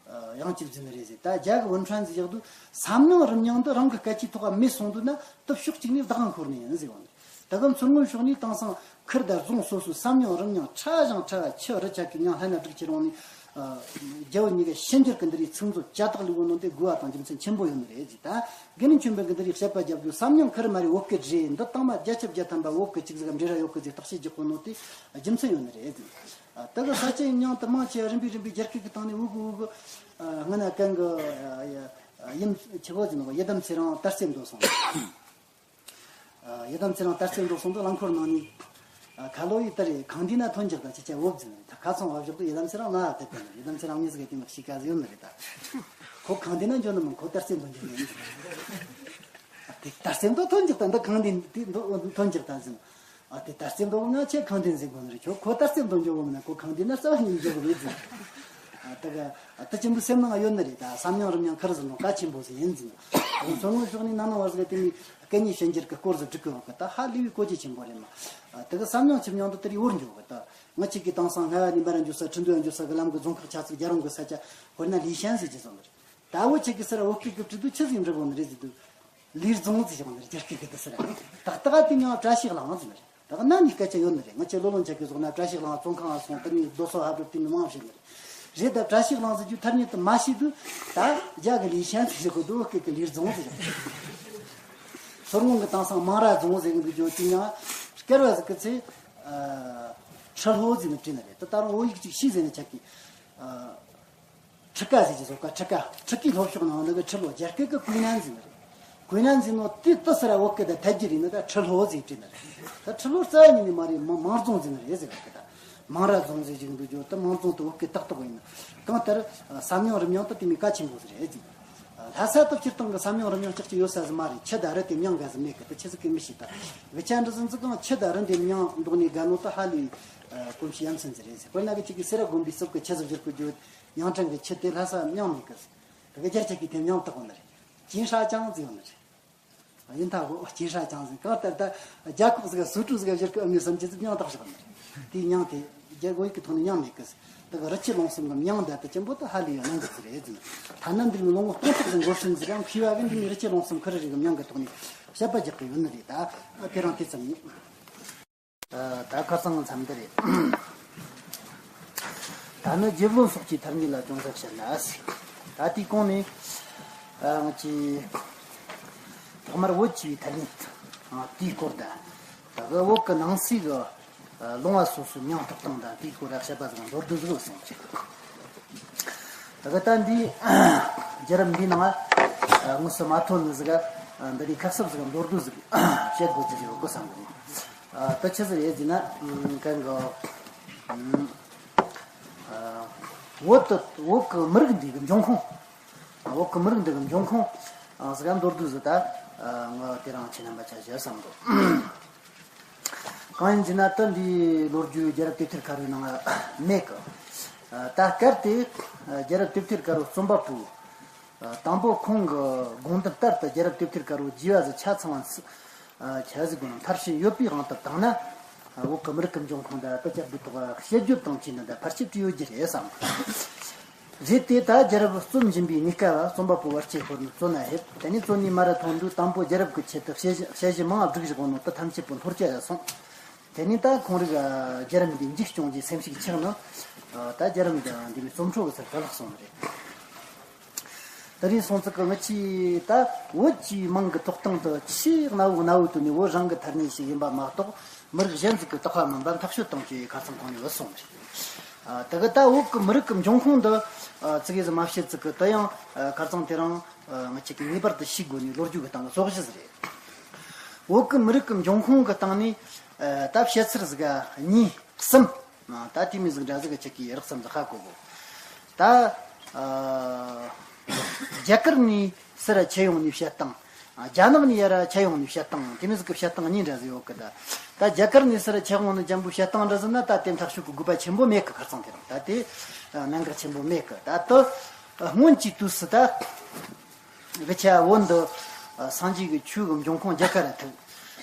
ཡང་གཅིག་ཟིན་རེད་ཟེར། ད་རྒྱ་གི་ཝུན་ཁྲན་ཟིག་ཡག་དུས་ས་མྱིང་རིམ་མྱིང་འདི་རང་གི་སྐད་ཆའི་ཐོག་མེད་སོང་དུས་ན་སྟབས་ཕྱོགས་གཅིག་ནས་བདག་དབང་ཁུར་ནི་ཡིན་ཟེར་བ་ནི། ད་གི་མཚོ་སྔོན་ཕྱོགས་ནས་དེང་སང་ཁུལ་དང་རྫོང་སོ་སོའི་ས་མྱིང་རིམ་མྱིང་ཕྲ་ཞིང་ཕྲ་བ་ཆུ་རི་ཆ་གི་མྱིང་ལྷན་ན་སྒྲིག་ཁྱེར་འོང་ནས། རྒྱ་བོད་གཉིས་ཀ་ཕྱི་འགྱུར་གི་འདི་རིགས་ཚིག་མཛོད་ཅ་དག་ལས་བོ་ནོ་དེ་དགོས་པ་དང་རྒྱུ་མཚན་ཆེན་པོ་ཡོད་ནི་རེད་ཟེར། ད་དགེ་འདུན་ཆོས་འཕེལ་གི་འདི་རིགས་བཤད་པ་རྒྱབ་དུས་ས་མྱིང་ཁུར་མ་རེད་བོད་སྐད་རེད། འདི་དང་མ་བརྒྱ་ཆ་བརྒྱ་ཐམ་པ་བོད་སྐད་ཅིག་ཟིག་འབྲེལ་ར་ཡོད་གི་ཟེར་བརྟག་དཔྱད་རྒྱག་གོ་ནོ་དེ་རྒྱུ་མཚན་ཡོད་ནི་རེད་ཟེར། ད་གི་ས་ཆའི་མྱིང་དུ་མང་ཆེ་རིམ་པས་རིམ་པས་རྒྱ་སྐད་ཀྱི་སྟེང་ནས་འུ་གུ་འུ་གུ། སྔ་ན་གན་གི་ཡིན་ཆི་གོ་ཟིན་གོ་ཡི་དམ་ཚེ་རིང་དར་རྩེ་མདོ་སོང་། ཡི་དམ་ཚེ་རིང་དར་རྩེ་མདོ་སོང་དུ་རླངས་འཁོར་ནང་ནས། ཁ་ལོ་ཡི་ལྟར་རེ་གང་དུས་ན་ཐོན་འཇག་དང་ཅི་བྱ་འོབ་ཟིན་རེད། ད་ཁ་ཚང་བ་བཞག་ཏུ་ཡི་དམ་ཚེ་རིང་ང་དེ་དེ་ཡི་དམ་ཚེ་རིང་མི་ཟིག་གི་དེ་མ་ཤི་ཀ་ཟིག་ཡོད་ནི་རེད་ད། ཁོ་གང་དུས་ན་འཇོན་ནི་མིན་ཁོ་དར་རྩེ་མདོ་འཇོན་ནི་ཡིན། དེ་དར་རྩེ་མདོ་ཐོན་འཇག་དང་འདི་གང་དུས་འདི་མདོ་ཐོན་འཇག་དང་ཟིན། ཨ་དེ་ད་རྩེ་མདོ་ང་ཆེ་གང་དེ་འཛིན་དགོས་ནི་རེད། ཁྱོད་ཁོ་ད་རྩེ་མདོ་འཇོག་གོ་མིན་ན་ཁོ་གང་དེ་ན་རྩ་བ་ཉིད་འཇོག་གི་མེད་འཛིན། ཨ་ད་ག་ཨ་ད་ཅི་འདུག་སེམས་ནང་ཡོད་ནི་རེད། ད་བསམ་མྱོང་རིམ་མྱོང་ཁར་ཟིན་ནོ་ག་ཆེན་པོ་ཟིན་ཡིན་འཛིན། ཨ་མཚོ་སྔོན་ཕྱོགས་ནས་ནང་ནང་བར་ཟིག་དེ་ནི་སྐད་གཉིས་ཤན་སྦྱར་གི་སྐོར་ཟིག་སྒྲིག་གི་ཡོད་གི། ད་ཧ་ལས་པའི་གོ་རྒྱུ་ཆེན་པོ་རེད་མ། ཨ་ད་ག་བསམ་མྱོང་ཆེ་མྱོང་དུ་དེ་རིགས་བོར་འཇོག་གི། ད་ང་གཅིག་གིས་དེང་སང་སྔ་བ་ནས་འབར་འཇུ་ས་ཁྲི་འདོན་འཇུ་ས་གི་ལམ་གི་རྫོང་ཁག་ཆ་ཚིག་རྒྱ་རོང་གི་ས་ཆ་དཔེར་ན་ལི་ཤན་ཟེར་གྱི་བཟོ་ནི་རེད། ད་བོད་ཆེ་གི་སར་བོད་སྐད་ཀྱི་བྲིས་དུས་ཆི་ཟིག་འབྲི་དགོས་ནི་རེད་ཟེར་དུས། ལུས་རྫོང་ཟེར་བྱུང་ནི་རེད། རྒྱ་སྐད་ཀྱི་དུ་ཟེར། ཏག་ཏག་དེ་མྱིང་བཀྲ་ཤིས་གླིང་ཟེར་ནི་རེད། ད་ག་ན་ནི་སྐད་ཆ་ཡོད་ནི་རེད། ང་ཆེ་ལོ་ལོན་ཆ་གི་ཟོག་ན་བཀྲ་ཤིས་གླིང་བཙོན་ཁང་ང་སོང་དེ་ནི་རྡོ་སོལ་ཧབ་རུབ་དེ་ནི་མང་བྱས་ནི་རེད། རེད་ད་བཀྲ་ཤིས་གླིང་ཟེར་རྒྱུ་ཐར་ཉིད་དུ་མ་ཤེས་དུས་ད་རྒྱ་གི་ལུས་ཤན་ཟེར་གི་འདུག་སྐད་ཀྱི་ལུས་རྫོང་ཟེར་བྱུང་། མཚོ་སྔོན་གི་དེང་སང་མང་ར་རྫོང་ཟེར་གི་འདུག་རྒྱུ་དེ་མྱིང་སྐལ་བ་ཟེར་གི་ཚེ། ཁྲི་ལྷོ་ཟེར་ནི་བྲིས་ནི་རེད། ད་ད་རུང་བོད་ཡིག་ཅིག་ཤེས་ཟེར་ནི་ཆ་གི་ཁྲི་ཀ་ཟེར་གྱི་བཟོ་ཀ་ཁྲི་ཀ་ཁྲི་ཀའི་ལྷོ་ཕྱོགས་ནང་ནི་གི་ཁྲི་ལྷོ། རྒྱ་སྐད་ཀྱི་ཀུའེ་ནན་ཟེར་ནི་རེད། ཀུའེ་ནན་ཟེར་ནོ་དེ་ཏི་སི་ར་བོད་སྐད་དུ་ཐད་ཀྱི་རིགས་ནི་ད་ཁྲི་ལྷོ་ཟེར་བྲིས་ནི་རེད། ད་ཁྲི་ལྷོ་རྩ་བ་ཉིད་ནས་མ་རེད། མ་མང་རྫོང་ཟེར་ནི་རེད་ཟེར་གི་ད། མང་ར་རྫོང་ཟེར་གྱི་འདུག་རྒྱུ་ད་མང་རྫོང་དུ་བོད་སྐད་ཏག་ཏག་ཡིན་ནི། གང་ལྟར་བསམ་མྱོང་རིམ་མྱོང་ད་དེ་མི་གལ་ཆེན་པོ་ཟིག་རེད་ཟེར། ལྷ་ས་དུ་སྤྱིར་བཏང་གི་བསམ་མྱོང་རིམ་མྱོང་ལྕགས་ཀྱི་ཡོད་ས་ཟིག་མ་རེད། ཆུ་དང་རི་དེ་མྱིང་འགའ་ཟིག་མེད་གི། ད་ཆི་ཟིག་གི་མི་ཤེས་ད། དགུ་ཆ་འདྲི་ཟིན་ཟིག་གང་ཆུ་དང་རི་དེ་མྱིང་འདོགས་ནས་དགའ་ནོ་ད་ཧ་ལས་གོམས་གཤིས་ཡ་མཚན་ཟིག་རེད་ཟེར། དཔེར་ན་གི་ཅིག་གི་སེ་ར་དགོན་པའི་རྩིབ་གི་ཆུ་ཟིག་བཞུར་གི་རྒྱུ། ཉང་ཕྲན་གྱི་ཆུ་དེ་ལྷ་ས་མྱིང་མེད་གི་ཟེར། དེ་གི་རྒྱ་ཆེ་གི་དེ་མྱིང་བཏགས་གོ་ནི་རེད། ཅིན་ཧྲ་ཅང་ཟེར་ཡོང་ནི་རེད། ཡིན་ད་གོ་ཅིན་ཧྲ་ཅང་ཟེར། གང་ལྟར་ད་རྒྱ་ཁོག་ཟིག་ག་སུ་ཀྲུ་ཟིག་ག་བཞུར་གི་ཨ་མི་བསམ་ཅི་ཟིག་མྱིང་བཏགས་བཞག་ནི་རེད། དེའི་མྱིང་དེ་རྒྱ་བོད་ཡིག་གི་ཐོག་ནས་མྱིང་མེད་གི་ཟེར། ད་གི་རི་ཆུ་ལུང་གསུམ་གི་མྱིང་འདི་ལྟ་ཅན་པོ་ད་ཧ་ལས་ཡོད་ནང་གི་ཟིག་རེད་ཟེར། ཐ་ན་འདིར་མི་ལོ་ངོ་སྟོང་ཕྲག་ཟིག་འགོར་ཕྱིན་ཟིག་ཡང་མཁས་པ་གི་འདི་མི་རི་ཆུ་ལུང་གསུམ་ཁུ་རི་རི་གི་མྱིང་གི་ཐོག་ནས་དཔྱད་པ་རྒྱག་གི་ཡོད་ནི་རེད། ད་དེ་རིང་དེ་ཙམ་ཡིན། ད་ཁ་སང་མཚམས་འདི་རེད། ད་ནི་རྗེ་བློན་སོགས་ཀྱི་ཐ་སྙད་ལ་ཅུང་ཟད་བཤད་ན་ཟེར། ད་དེའི་གོང་ནས་ང་ཚོས་ཐོག་མར་བོད་ཅེས་པའི་ཐ་སྙད་དེའི་སྐོར་དང་། ད་གི་བོད་ཀྱི་ནང་གསེས་ཀྱི་ལུང་བ་སོ་སོའི་མྱིང་ཐོགས་སྟངས་དང་དེའི་སྐོར་ལ་བཤད་པ་ཟིག་མདོར་བསྡུས་ཟིག་གསུངས་ཀྱི། ད་གི་ད་འདིའི་རྒྱལ་རབས་འདིའི་ནང་དངོས་སུ་མ་ཐོན་ནི་ཟིག་འདི་ནས་ཁ་གསབ་ཟིག་མདོར་བསྡུས་ཟིག་བཤད་དགོས་ཀྱི་ཡོད་དགོས་བསམ་གི། ད་ཆི་ཟིག་རེད་ཟེར་ན། གང་གི་བོད་དུ་བོད་ཀྱི་མི་རིགས་འདི་གི་འབྱུང་ཁུངས། བོད་ཀྱི་མི་རིགས་འདི་གི་འབྱུང་ཁུངས་ཟིག་མདོར་བསྡུས་ཟིག་ད་ང་དེ་རིང་ཁྱེད་རྣམ་པ་ཆ་བཞག་བསམ་འདུག་གང་ཡིན་ཟེར་ན་ད་འདིའི་ལོ་རྒྱུས་རྒྱལ་རབས་དེབ་ཐེར་དཀར་པོའི་ནང་མེད་གི། ད་སྐབས་དེ་རྒྱལ་རབས་དེབ་ཐེར་དཀར་པོ་རྩོམ་པ་པོ། དང་པོ་ཁོང་གི་དགོངས་དོན་ལྟར་དུ་རྒྱལ་རབས་དེབ་ཐེར་དཀར་པོ་རྒྱས་པ་ཟིག་ཆ་ཚང་བ་ཆ་ཟིག་དང་མཐར་ཕྱིན་ཡོད་པའི་དབང་དུ་བཏང་ན། བོད་ཀྱི་མི་རིགས་ཀྱི་འབྱུང་ཁུངས་དང་དུ་ཅག་འདི་དག་བཤད་རྒྱུ་དང་བཅས་ནི་འདི་ཕལ་ཆེར་བྲིས་ཡོད་རྒྱུ་རེད་བསམ། རེད་དེ་ད་རྒྱལ་རབས་རྩོམ་བཞིན་པའི་གནས་སྐབས་རྩོམ་པ་པོ་བར་ཆད་ཤོར་ནས་བཙོན་ན་ཕེབས། དེ་ནས་བཙོན་ནས་མར་ཐོན་དུས་དང་པོ་རྒྱལ་རབས་ཀྱི་ཆེད་དུ་དཔྱད་གཞི་དཔྱད་གཞི་མང་བསྒྲིགས་བཞག་ནོ་དུ་ཐམས་ཅད་པོ་འཐོར་བཅད་ལ་སོང་། དེ་ནས་ད་ཁོང་རིགས་རྒྱལ་རབས་འདི་མཇུག་སྐྱོང་རྒྱུའི་སེམས་ཤུགས་ཆག་ནས། ད་རྒྱལ་རབས་འདི་འདི་མི་རྩོམ་འཕྲོ་གི་ཚུལ་དུ་ལྷག་སོང་བ་རེད། དེ་རིང་སོང་ཙག་གི་ངི་ཆི་ད་བོད་ཀྱི་མིང་གི་ཐོགས་སྟངས་དུ་ཆེས་གནའ་བོ་གནའ་བོ་དུ་ནས་བོད་རང་གི་ཐ་སྙད་ཞིག་ཡིན་པ་མ་གཏོགས་མི་རིགས་གཞན་ཟིག་གི་བཏགས་པ་མིན་པ་འཐབ་རྩོད་གཏོང་རྒྱུའི་ཁ་སང་གོང་ནས་བུད་སོང་བ་རེད། དེ་གི་ད་བོད་ཀྱི་མི་རིགས་ཀྱི་འབྱུང་ཁུངས་འདི་ཙི་གེ་ཟིག་མ་བཤད་ཙག་གི་དེ་ཡང་ཁ་སང་དེ་རིང་ངི་ཆི་གི་ངེས་པར་དུ་ཤེས་དགོས་ནི་ལོ་རྒྱུས་ཀྱི་སྟེང་གི་ཚོགས་གཞི་ཟིག་རེད། བོད་ཀྱི་མི་རིགས་ཀྱི་འབྱུང་ཁུངས་ཀྱི་སྟེང་ནས་ད་བཤད་ཚུལ་ཟིག་གཉིས་གསུམ། ད་དེ་མི་ཟིག་འདྲ་ཟིག་གི་ཆི་གི་རགས་ཙམ་ཟིག་ཧ་གོ་གོ། ད་རྒྱ་གར་ནས་སི་ར་ཁྱེར་ཡོང་ནས་བཤད་སྟངས། རྒྱ་ནག་ནས་ཡར་ཁྱེར་ཡོང་ནི་བཤད་སྟངས་དེ་མོ་ཟིག་གི་བཤད་སྟངས་གཉིས་འདྲ་ཟིག་ཡོད་གི་ད། ད་རྒྱ་གར་ནས་སར་ཁྱེར་ཡོང་ནི་ཅན་པོ་བཤད་སྟངས་འདྲ་ཟིག་ན་ད་དེ་ཐག་གཅོད་གི་དགོས་པ་ཆེན་པོ་མེད་གི། ཁར་སང་དེ་རིང་ད་དེ་གནད་འགག་ཆེན་པོ་མེད་གི། ད་དུ་སྔོན་གྱི་དུས་སུ་ད་གི་ཆ་བོད་འདི་སངས་རྒྱས་ཀྱི་ཆོས་ཀྱི་འབྱུང་ཁུངས་རྒྱ་གར་ར་ཐུག་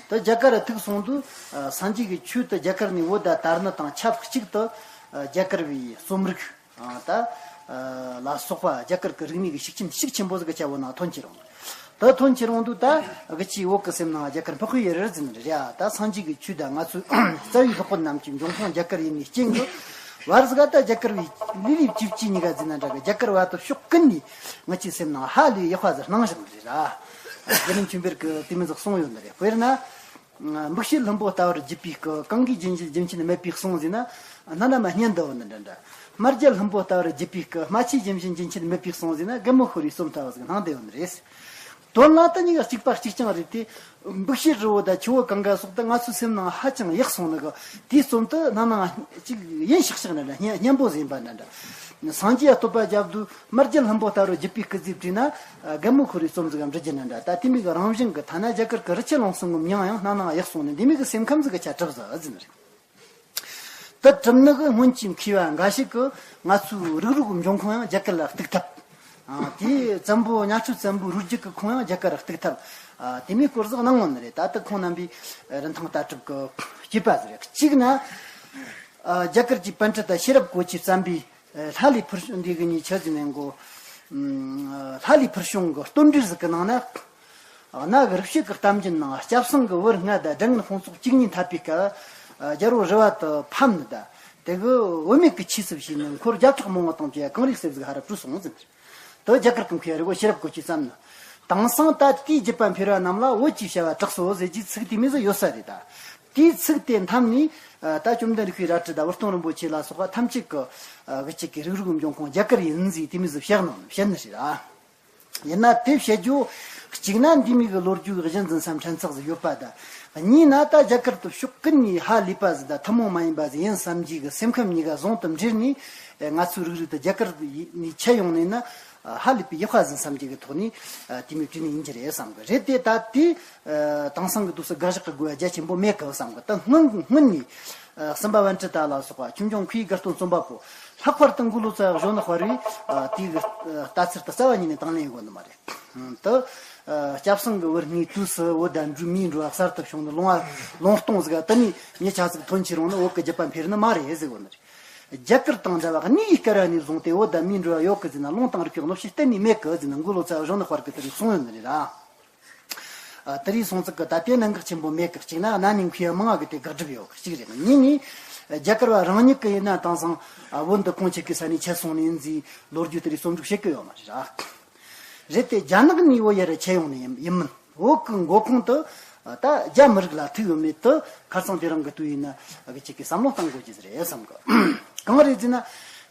ད་རྒྱ་གར་ར་ཐུག་སོང་དུས་སངས་རྒྱས་ཀྱི་ཆོས་དེ་རྒྱ་གར་ནས་བོད་ད་དར་ནི་དང་ཆབས་ཅིག་ཏུ་རྒྱ་གར་བའི་རྩོམ་རིག་ད་ལ་སོགས་པ་རྒྱ་གར་གྱི་རིག་གནས་ཀྱི་ཤུགས་རྐྱེན་ཤུགས་ཆེན་པོ་ཟིག་གི་ཆ་བོ་ནང་ཐོན་ཁྱེར་འོང་། ད་ཐོན་ཁྱེར་འོང་དུས་ད་གི་ཆི་བོད་ཀྱི་སེམས་ནང་རྒྱ་གར་འཕགས་པའི་ཡུལ་རེད་ཟེར་ནི་རེད་ཡ། ད་སངས་རྒྱས་ཀྱི་ཆོས་དང་ང་ཚོའི་རྩ་བའི་སློབ་དཔོན་རྣམས་ཀྱི་འབྱུང་ཁུངས་རྒྱ་གར་ཡིན་ནི་རྐྱེན་གྱིས་བར་ཟིག་ག་ད་རྒྱ་གར་བའི་ལུས་ལུས་བཅུ་གཅིག་གཉིས་ཀ་ཟིན་ན་འདྲ་གི་རྒྱ་གར་བ་དུ་ཕྱོགས་ཀུན་ནས་ང་ཆའི་སེམས་ནང་ཧ་ལས་ཡག་པ་ཟིག་སྣང་བཞག་ནི་རེད་ར། རྒྱ་རིམ་ཆོས་འཕེལ་གྱི་དེ་མོ་ཟིག་གསུངས་ཡོད་ནི་རེད། དཔེར་ན། འབུགས་བྱེད་ལྷུན་པོ་ལྟ་བུར་བརྒྱུད་པའི་སྐུ། གང་གིས་རྒྱུན་ཆད་རྒྱུན་ཆད་མེད་པའི་གསུང་ཟིན་ན། སྣ་ནམ་སྙན་དུ་བུད་ནི་འདྲ་འདྲ། སྨྲ་རྒྱལ་ལྷུན་པོ་ལྟ་བུར་བརྒྱུད་པའི་སྐུ། སྨྲ་ཆོས་རྒྱུན་ཆད་རྒྱུན་ཆད་མེད་པའི་གསུང་ཟིན་ན། རྒན་མོ་ཤོར་བའི་རྩོམ་ལྟ་བུ་ཟིག་སྣང་བསྡད་ཡོད་ནི་རེད། དོན་ལ་དེ་གཉིས་ཀ་གཅིག་པ་གཅིག་རྐྱང་རེད་དེ། འབུགས་བྱེད་རི་བོ་དང་ཆུ་བོ་གངྒཱ་སོགས་དེ་ང་ཚོའི་སེམས་ནང་ཧ་ཅང་ཡག་སོང་ནི་གི། དེའི་རྩོམ་དུ་སྣ་ནང་གཅིག་ཡིན་ཤག་ཤག་འདྲ་འདྲ། སྙན་སྙན་པོ་ཟིན་པ་འདྲ་འདྲ། སངས་རྒྱས་བསྟོད་པ་རྒྱབ་དུས། སྨྲ་རྒྱལ་ལྷུན་པོ་ལྟ་བུར་བརྒྱུད་པའི་སྐུ་ཟེར་བྲིས་ན། རྒན་མོ་ཤོར་བའི་རྩོམ་ཟིག་གམ་འབྲི་རྒྱུ་ན་འདྲ། ད་དེ་མིག་རང་བཞིན་གྱི་ཐ་ན་རྒྱ་གར་གྱི་རི་ཆུ་ལུང་གསུམ་གྱི་མྱིང་ཡང་སྣ་ནང་ཡག་སོང་ནས་འདི་མིག་གི་སེམས་ཁམས་ཟིག་གི་ཆ་གྲུབ་ཟིག་ཟིན་རེད། དེ་གྲུབ་ནི་གི་སྔོན་གྱི་མཁས་པ་འགའ་ཞིག་གིས་ང་ཚོའི་རིགས་རུས་ཀྱི་འབྱུང་ཁུངས་ཡང་རྒྱ་གར་ལ་གཏུག་ཐབས། ཨ། དེའི་བཙན་པོ་གཉའ་ཁྲི་བཙན་པོའི་རུས་རྒྱུད་ཀྱི་ཁུངས་ཡང་རྒྱ་གར་ལ་གཏུག་ཐབས། ཨ། དེ་མིག་སྐོར་ཟིག་གནང་ངོ་ནི་རེད། ད་ལྟ་ཁོང་རྣམ་པའི་རིན་ཐང་ལྟ་གྲུབ་ཀྱི་དཔྱད་པ་ཟིག་རེད། གཅིག་ན། ཨ། རྒྱ་གར་གྱི་པཎྜི་ཏ་ཤེས་རབ་གོ་ཆའི་བརྩམས་པའི། ལྷ་ལས་ཕུལ་བྱུང་འདི་གི་ཉེ་ཆར་ཟིན་ནས་འགོ། ལྷ་ལས་ཕུལ་བྱུང་གི་བསྟོད་འགྲེལ་ཟིག་གི་ནང་ན། གནའ་གི་རིག་བྱེད་ཀྱི་གཏམ་རྒྱུད་ནང་སྐྱབས་སེང་གི་བུ་ལྔ་དང་སྦྲང་ངན་ཕུང་ཚོགས་བཅུ་གཉིས་འཐབ་པའི་སྐབས། རྒྱལ་པོ་རི་བ་དུ་ཕམ་ནི་དང་། དེ་གི་བུད་མེད་ཀྱི་ཆོས་སུ་བྱས་ནས་འཁོར་བརྒྱ་ཕྲག་མང་བོ་དང་བཅས་གངས་རིའི་གསེབ་ཟིག་ཧ་ར་བྲོས་སོང་ཟིན། དུ་རྒྱ་གར་གྱི་མཁས་པ་རི་བོ་ཤེས་རབ་གོ་ཆའི་བརྩམས་ནི། དེང་སང་ད་དེའི་བརྒྱུད་པ་འཕེལ་བ་རྣམས་ལ་བོད་ཀྱི་བྱ་བ་གྲགས་སོ་ཟེར་རྒྱུའི་ཚིག་དེ་མོ་ཟིག་ཡོད་ས་རེད་ད། དེའི་ཚིག་དེ་འཐམ་ནས། ད་བཅོམ་ལྡན་རིག་པའི་རལ་གྲི་དང་བུ་སྟོན་རིན་པོ་ཆེ་ལ་སོགས་པ་ཐམས་ཅད་ཀྱིས། གི་ཅིག་གི་རིགས་རུས་འབྱུང་ཁུངས་རྒྱ་གར་ཡིན་ཟེར་དེ་མོ་ཟིག་བཤད་ནོ་བཤད་ནི་རེད་ཨ། ཡིན་ན་དེ་བཤད་རྒྱུ། གཅིག་ན་འདི་མོ་གི་ལོ་རྒྱུས་གཞི་འཛིན་ས་ཕྲན་ཚེགས་ཟིག་ཡོད་པ་དང་། གཉིས་ན་ད་རྒྱ་གར་དུ་ཕྱོགས་ཀུན་ནས་ཧ་ལས་པ་ཟིག་དང་ཐུན་མོང་མ་ཡིན་པ་ཟིག་ཡིན་བསམ་རྒྱུ་གི་སེམས་ཁམས་གཉིས་ཀ་ཟུང་དུ་འབྲེལ་ནས། ང་ཚོའི་རིགས་རུས་དེ་རྒྱ་གར་ནས་ཁྱེར་ཡོང་ནས་ན། ཧ་ལས་པའི་ཡག་པ་ཟིག་བསམ་རྒྱུ་གི་ཐོག་ནས། དེ་མོ་བྲིས་ནི་ཡིན་རྒྱུ་རེད་བསམ་གི་རེད་དེ། ད་དེ་དེང་སང་གི་དུས་སུ་དགག་བཞག་གི་དགོས་པ་རྒྱ་ཆེན་པོ་མེད་གི་བསམ་གི། ད་སྔོན་སྔོན་ནས། སུམ་པ་པཎྜི་ཏ་ལ་སོགས་པ་ཆོས་འབྱུང་ཁོའི་དགའ་སྟོན་རྩོམ་པ་པོ་ལྷག་པར་དུ་མགོ་ལོག་ཚ་བ་གཞོན་ནུ་དཔལ་རིས། དེའི་གི་ལྟ་ཚུལ་དུ་རྩ་བ་ཉིད་ནས་དང་ལེན་ཡོད་གོ་ནི་མ་རེད། དུ། སྐྱབས་སེང་གི་བུ་ལྔའི་དུས་སུ་བོད་ད་འགྲོས་མིའི་འགྲོ་བ་གསར་དུ་བྱུང་ནི་ལུང་བ་ལུང་སྟོང་ཟིག་ག་དེ་ནས་ཉེ་ཆར་ཟིག་ཐོན་ཁྱེར་ཡོང་ནི་བོད་ཀྱི་རྒྱུད་པ་འཕེལ་ནི་མ་རེད་ཟེར་གོ་ནི་རེད། རྒྱ་གར་དང་འདྲ་བ་གནས་ཡུལ་དཀར་བ་ནས་བཟུང་སྟེ་བོད་ད་མིའི་འགྲོ་བ་ཡོད་གི་ཟེར་ན་ལུང་དང་རིགས་ཀྱི་སློབ་བྱེད་གཏན་ནས་མེད་གི་ཟེར་ན་མགོ་ལོག་ཚ་བ་གཞོན་ནུ་དཔལ་གི་དེ་རིགས་གསུང་ཡོད་ནི་རེད་ར། ཨ། དེ་རིགས་སོང་ཙིག་གི་ད་དེ་གནད་འགག་ཆེན་པོ་མེད་གི། གཅིག་ན་གནའ་ནས་མཁས་པ་མང་བ་གི་དེ་དགག་སྒྲུབ་ཡོད་གི་གཅིག་རེད། གཉིས་ནས་རྒྱ་གར་བ་རང་ཉིད་ཀྱི་ཡིན་ན་དེང་སང་བོད་འདི་ཁོང་ཆ་གི་ས་ནས་ཁྱེར་སོང་ནི་ཡིན་ཟེར་ལོ་རྒྱུས་དེ་རིགས་རྩོམ་སྒྲིག་བྱེད་གི་ཡོད་མ་རེད་ར། རེད་དེ་རྒྱ་ནག་ནས་བོད་ཡར་ཁྱེར་ཡོང་ནི་ཡིན་ཡིན་མིན། བོད་ཀྱི་མགོ་ཁུངས་དེ་ད་རྒྱ་མི་རིགས་ལ་ཐུག་ཡོད་མེད་དེ་ཁ་སང་དེ་རིང་གི་དུས་ཡིན་ན་གི་ཅིག་གི་བསམ་བློ་གཏང་དགོས་ཀྱི་རེད་བསམ་གི། གང་རེད་ཟེར་ན།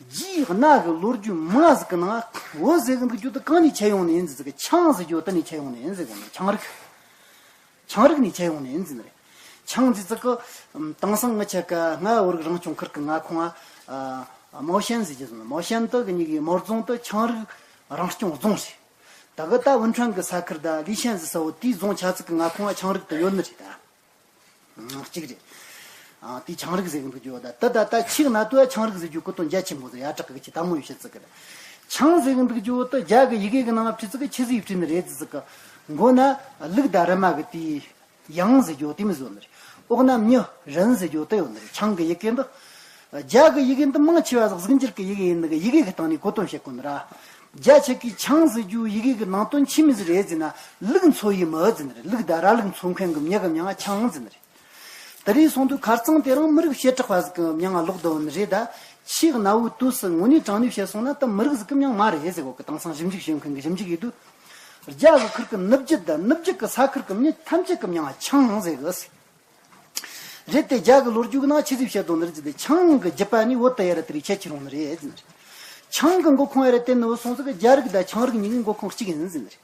རྒྱའི་གནའ་གི་ལོ་རྒྱུས་མང་ཟིག་གི་ནང་བོད་ཟེར་གི་འདུག་རྒྱུ་དེ་གང་ནས་ཁྱེར་ཡོང་ནི་ཡིན་ཟེར་གི། ཆའང་ཟེར་རྒྱུ་དེ་ནས་ཁྱེར་ཡོང་ནི་ཡིན་ཟེར་གི་ནི། ཆའང་རིགས། ཆའང་རིགས་ནས་ཁྱེར་ཡོང་ནི་ཡིན་ཟེར་ནི་རེད། ཆའང་ཟེར་ཙི་གི། དེང་སང་ང་ཆ་ག་ང་བོད་རིགས་རང་སྐྱོང་ཁུལ་གི་མངའ་ཁོངས་ཨ། མའོ་ཤན་ཟེར་རྒྱུ་ཟེར་ནི། མའོ་ཤན་དེ་གི་ནི་གི་མའོ་རྫོང་དེ་ཆའང་རིགས་རང་སྐྱོང་རྫོང་རེད། ད་གི་ད་ཝུན་ཁྲོན་གི་ས་ཁུལ་ད་ལི་ཤན་ཟེར་ས་བོ་དེའི་རྫོང་ཆ་ཙིག་གི་མངའ་ཁོངས་ཨ་ཆའང་རིགས་དེ་ཡོད་ནི་རེད་ད། གཅིག་རེད། ཨ། དེ་ཆའང་རིགས་ཟེར་གི་འདུག་རྒྱུ་བོ་ད་ད་ད་ད་ཆིག་ན་དུ་ཆའང་རིགས་ཟེར་རྒྱུ་གོ་དོན་རྒྱ་ཆེན་པོ་ཟེར་ཡ་དྲག་གི་ཆི་དང་མོ་ཡོད་བཤད་ཟིག་གི། ཆའང་ཟེར་གི་འདུག་རྒྱུ་བོ་ད་རྒྱ་གི་ཡི་གེ་གི་ནང་ལ་བྲིས་ཟིག་གི་ཆི་ཟིག་བྲིས་ནི་རེད་ཟིག་གི། མགོ་ན་ལུག་དང་རི་མ་གི་དེའི་ཡང་ཟེར་རྒྱུ་དེ་མི་ཟེར་ནི་རེད། འོག་ན་མྱི་རན་ཟེར་རྒྱུ་དེ་ཡོད་ནི་རེད། ཆའང་གི་ཡི་གེ་འདི། རྒྱ་གི་ཡི་གེ་འདི་མང་ཆེ་བ་ཟིག་གཟུགས་འགྱུར་གི་ཡི་གེ་ཡིན་ནི་གི་ཡི་གེ་གི་སྟེང་ནས་གོ་དོན་བཤད་གོ་ནི་ར། རྒྱ་ཆ་གི་ཆའང་ཟེར་རྒྱུ་ཡི་གེ་གི་ནང་དོན་ཆི་མོ་ཟིག་རེད་ཟེར་ན་ལུག་འཚོ་ཡི་མི་ཟེར་ནི་རེད། ལུག་དང་ར་ལུག་འཚོ་མཁན་གི་མྱི་གི་མྱིང་ང་ཆའང་ཟེར་ནི་རེད། དེ་རིང་སོང་དུས་ཁ་རྩང་དེ་རིང་མི་རིགས་བྱེ་བྲག་པ་ཟིག་གི་མྱིང་ང་ལོག་བསྡད་ཡོད་ནི་རེད་ད། ཆེས་གནའ་བོའི་དུས་སུ་དངོས་གནས་དྲང་གནས་བཤད་སོང་ན་ད་མི་རིགས་ཟིག་གི་མྱིང་མ་རེད་ཟེར་གོ་གི། དེང་སང་ཞིབ་འཇུག་བྱེད་མཁན་གི་ཞིབ་འཇུག་ཡིན་དུས། རྒྱ་གི་ཁུལ་གི་ནུབ་རྒྱུད་དང་ནུབ་རྒྱུད་གི་ས་ཁུལ་གི་མྱི་ཐམས་ཅད་གི་མྱིང་ང་ཆའང་ཟེར་གི་ཟེར། རེད་དེ་རྒྱ་གི་ལོ་རྒྱུས་ནང་ཆི་ཟིག་བཤད་དོ་ནི་རེད་ཟེར་ཏེ། ཆའང་གི་རྒྱུད་པ་ནས་བོད་དུ་ཡར་དེ་རིགས་ཁྱེར་ཁྱེར་ཡོང་ནི་རེད་ཟེར་ནི་རེད། ཆའང་གི་མགོ་ཁུངས་ཡར་བསྟན་ནི་བོ་སོང་ཙི་གི་རྒྱ་རིགས་དང་ཆའང་རིགས་གཉིས་ཀའི་མགོ་ཁུངས་གཅིག་ཡིན་ཟེར་ནི་རེད།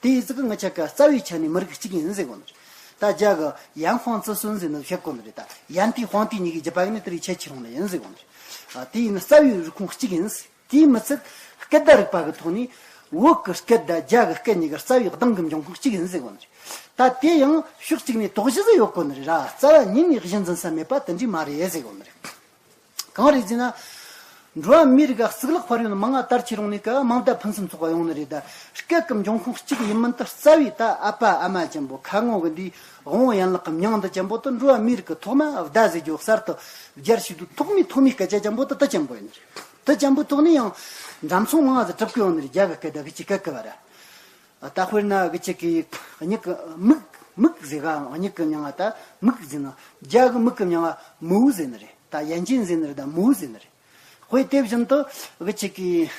དེ་ཡི་ཙི་གི་ང་ཆ་ག་རྩ་བའི་ཆ་ནས་མི་རིགས་གཅིག་ཡིན་ཟེར་གོ་ནི་རེད། ད་རྒྱ་གི་ཡན་ཧུང་ཙི་སུན་ཟེར་ནི་བཤད་གོ་ནི་རེད། ད་ཡན་ཏི་ཧུང་ཏི་གཉིས་ཀའི་རྒྱུད་པ་ཡིན་ནི་དེ་རིགས་ཁྱེར་ཁྱེར་ཡོང་ནི་ཡིན་ཟེར་གོ་ནི་རེད། དེ་ཡིན་ན་རྩ་བའི་རིགས་ཁུངས་གཅིག་ཡིན་ཟེར། དེའི་མི་ཚད་སྐད་བརྡ་རིག་པ་གི་ཐོག་ནས་ བོད་ཀྱི་སྐད་དང་རྒྱ་གི་སྐད་གཉིས་ཀྱི་རྩ་བའི་གདངས་ཀྱི་འབྱུང་ཁུངས་གཅིག་ཡིན་ཟེར་གོ་ནི་རེད། ད་དེ་ཡང་ཕྱོགས་གཅིག་ནས་དོགས་གཞི་ཟིག་ཡོད་གོ་ནི་རེད་ར། རྩ་བ་ཉིད་ནས་གཞི་འཛིན་ས་མེད་པ་དེ་འདྲའི་མ་རེད་ཟེར་གོ་ནི་རེད། གང་རེད་ཟེར་ན། འགྲོ་བ་མིའི་རིགས་ཀ་གཙུག་ལག་དཔལ་ཡོན་མང་ང་དར་ཁྱེར་ཡོང་ནས་ཀ་མིང་བརྡ་ཕུན་སུམ་ཚོགས་པ་ཡོང་ནི་རེད། ད་སྐད་ཀྱི་འབྱུང་ཁུངས་གཅིག་ཡིན་མིན་དུ་རྩ་བའི་ད་ཨ་ཕ་ཨ་མ་ཅན་པོ་ཁ་ངོ་གི་འདིའི་དབང་བོ་ཡན་ལག་གི་མིང་འདི་ཅན་པོ་དུ་འགྲོ་བ་མིའི་རིགས་ཀྱི་ཐོག་མ་བརྡ་ཟེར་རྒྱུ་གསར་དུ་སྦྱར་བྱས་དུས་ཐོག་མའི་ཐོག་མའི་སྐད་ཆ་ཅན་པོ་དུ་དུ་ཅན་པོ་ཡིན་ནི་རེད། དུ་ཅན་པོའི་ཐོག་ནས་ཡང་འདྲ་མཚུངས་མང་ང་ཟིག་གྲུབ་ཀྱི་ཡོང་ནི་རེད། རྒྱ་གི་སྐད་དང་གི་ཅི་སྐད་གི་བར། ད་དཔེར་ན་གི་ཅིག་གི་མྱིག་གི་མིག་མིག་ཟེར་ག་མྱིག་གི་མྱིང་ང་ད་མིག་ཟེར་ན། རྒྱ་གི་མིག་གི་མྱིང་ང་མིའུ་ཟེར་ནི་རེད། ད་ཡན་ཅིན་ཟེར་ནི་རེད། ད་མིའུ་ཟེར་ནི་རེད། དཔེ་དེ་བཞིན་དུ་གི་ཅིག་གི་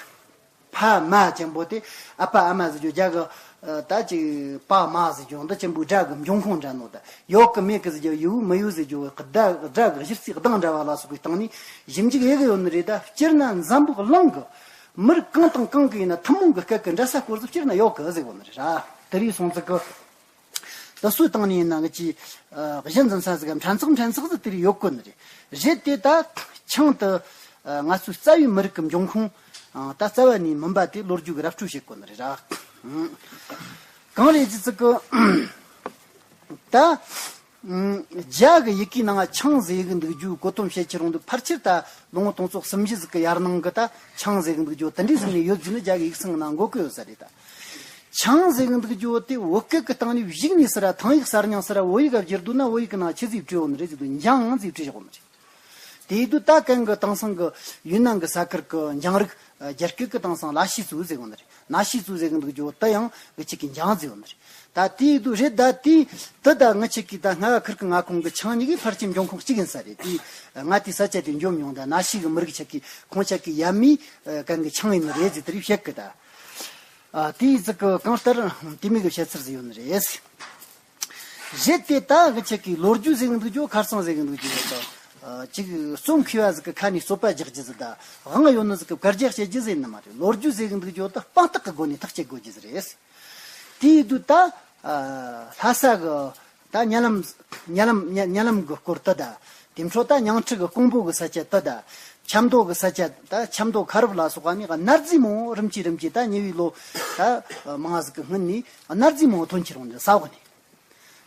ཕ་མ་ཅན་པོ་དེ་ཨ་ཕ་ཨ་མ་ཟེར་རྒྱུ་རྒྱ་གི་ད་ཅིག་པ་མ་ཟེར་རྒྱུ་འདི་ཅན་པོའི་སྒྲ་གི་འབྱུང་ཁུངས་འདྲ་ནོ། ད་ཡོད་གི་མེད་གི་ཟེར་རྒྱུ་ཡོད་མི་ཡོད་ཟེར་རྒྱུ་གི་སྒྲ་སྒྲ་གི་གཞི་རྩའི་གདངས་འདྲ་བ་ལ་སོགས་པའི་སྟེང་ནས་ཞིབ་འཇུག་ཡེ་གི་ཡོད་ནི་རེད། ད་སྤྱིར་ན་འཛམ་བུ་གླིང་གི་མི་རིགས་གང་དང་གང་གི་ཡིན་ན་ཐུན་མོང་གི་སྐད་ཀྱི་འདྲ་ས་སྐོར་ཟིག་སྤྱིར་ན་ཡོད་གི་ཟེར་གོ་ནི་རེད་ར། དེ་རིགས་སོང་ཙི་གི་ད་སུའི་སྟེང་ནས་ཡིན་ན་གི་ཅི་གཞི་འཛིན་ས་ཟིག་གམ་ཕྲན་ཚེགས་ཕྲན་ཚེགས་ཟིག་དེ་རིགས་ཡོད་གོ་ནི་རེད། རེད་དེ་ད་ཆང་དུ་ང་ཚོའི་རྩ་བའི་མི་རིགས་ཀྱི་འབྱུང་ཁུངས་ད་རྩ་བ་ནས་མིན་པ་དེ་ལོ་རྒྱུས་ཀྱི་ར་སྤྲོད་བྱེད་གོ་ནི་རེད་ར། གང་རེད་ཅི་ཙི་གི་ད། ཨུམ། རྒྱ་གི་ཡི་གེའི་ནང་ཆང་ཟེར་གི་འདུག་རྒྱུ་གོ་དོན་བཤད་ཁྱེར་ཡོང་དུས་ཕལ་ཆེར་ད་ལོ་ངོ་སྟོང་ཚོ་གསུམ་བཞི་ཟིག་གི་ཡར་ནང་གི་ད་ཆང་ཟེར་གི་འདུག་རྒྱུ་དེ་འདྲའི་ཟིག་ནས་ཡོད་རྒྱུ་ནི་རྒྱ་གི་ཡིག་ཚང་གི་ནང་འགོད་གི་ཡོད་ས་རེད་ད། ཆང་ཟེར་གི་འདུག་རྒྱུ་དེ་བོད་སྐད་གི་སྟེང་ནས་གཞུག་ནས་ཟེར་ར་ཐང་ཡིག་གསར་རྙིང་ཟེར་ར་བོད་ཡིག་ག་བསྒྱུར་འདུག་ན་བོད་ཡིག་གི་ནང་ཆི་ཟིག་བྲིས་ཡོད་ནི་རེད་ཟེར་དུས་འཇང་ཟིག་བྲིས་བཞག་ཡོད་ནི་རེད། དེ་དུས་ད་གན་གི་དེང་སང་གི་ཡུན་ནན་གི་ས་ཁུལ་གི་འཇང་རིགས་རྒྱ་སྐད་གི་དེང་སང་ལ་ཤི་ཙུའུ་ཟེར་གི་ཡོད་ནི་རེད། ན་ཤི་ཙུའུ་ཟེར་གི་འདུག་རྒྱུ་དེ་ཡང་གི་ཅིག་གི་འཇང་ཟེར་ཡོད་ནི་རེད། ད་དེའི་དུས་རེད། ད་དེ་དེ་ད་ང་ཆ་གི་ད་སྔ་ཁུར་གི་ང་ཁོང་གི་ཆང་གཉིས་ཀྱི་ཕལ་ཆེར་འབྱུང་ཁུངས་གཅིག་ཡིན་ས་རེད། དེ་ང་དེ་ས་ཆ་དེ་འཇོམས་མྱོང་། ད་ན་ཤི་གི་མི་རིགས་ཆ་གི་ཁོང་ཆ་གི་ཡབ་མེས་གན་གི་ཆང་ཡིན་ནི་རེད་ཟེར་དེ་རིགས་བཤད་གི་ད། དེའི་ཟིག་གི་གང་ལྟར་དེ་མིན་གི་བཤད་ཚུལ་ཟིག་ཡོད་ནི་རེད། རེད་དེ་ད་གི་ཆ་གི་ལོ་རྒྱུས་ཟེར་གི་འདུག་རྒྱུ་ཁ་སང་ཟེར་གི་འདུག་རྒྱུ་ད། ཅིག་རྩོམ་མཁས་པ་ཟིག་གི་ཁ་ནས་རྩོད་པ་རྒྱག་རྒྱུ་ཟིག་ད། དབང་ཡོད་ནི་ཟིག་གི་བཀར་རྒྱག་བྱེད་རྒྱུ་ཟེར་ནི་མ་རེད། ལོ་རྒྱུས་ཟེར་གི་འདུག་རྒྱུ་ད་དཔང་རྟགས་གི་སྒོ་ནས་ཐག་གཅོད་དགོས་རྒྱུ་ཟིག་རེད། དེའི་དུས་ད། ལྷ་ས་གི་ད་ཉ་ལམ་ཉ་ལམ་ཉ་ཉ་ལམ་གི་སྐོར་དུ་ད། དེ་འཕྲོ་ད་ཉང་ཁྲི་གི་ཀོང་པོ་གི་ས་ཆ་དུ་ད། ཆབ་མདོ་གི་ས་ཆ་ད་ཆབ་མདོ་ཁ་རུབ་ལ་སོགས་པ་ནས་གནའ་རྫས་མང་བོ་རིམ་གྱིས་རིམ་གྱིས་ད་ཉེ་བའི་ལོ་ད་མང་ཟིག་གི་སྔོན་ནས་གནའ་རྫས་མང་བོ་ཐོན་ཁྱེར་ཡོང་ནས་ས་འོག་ནས།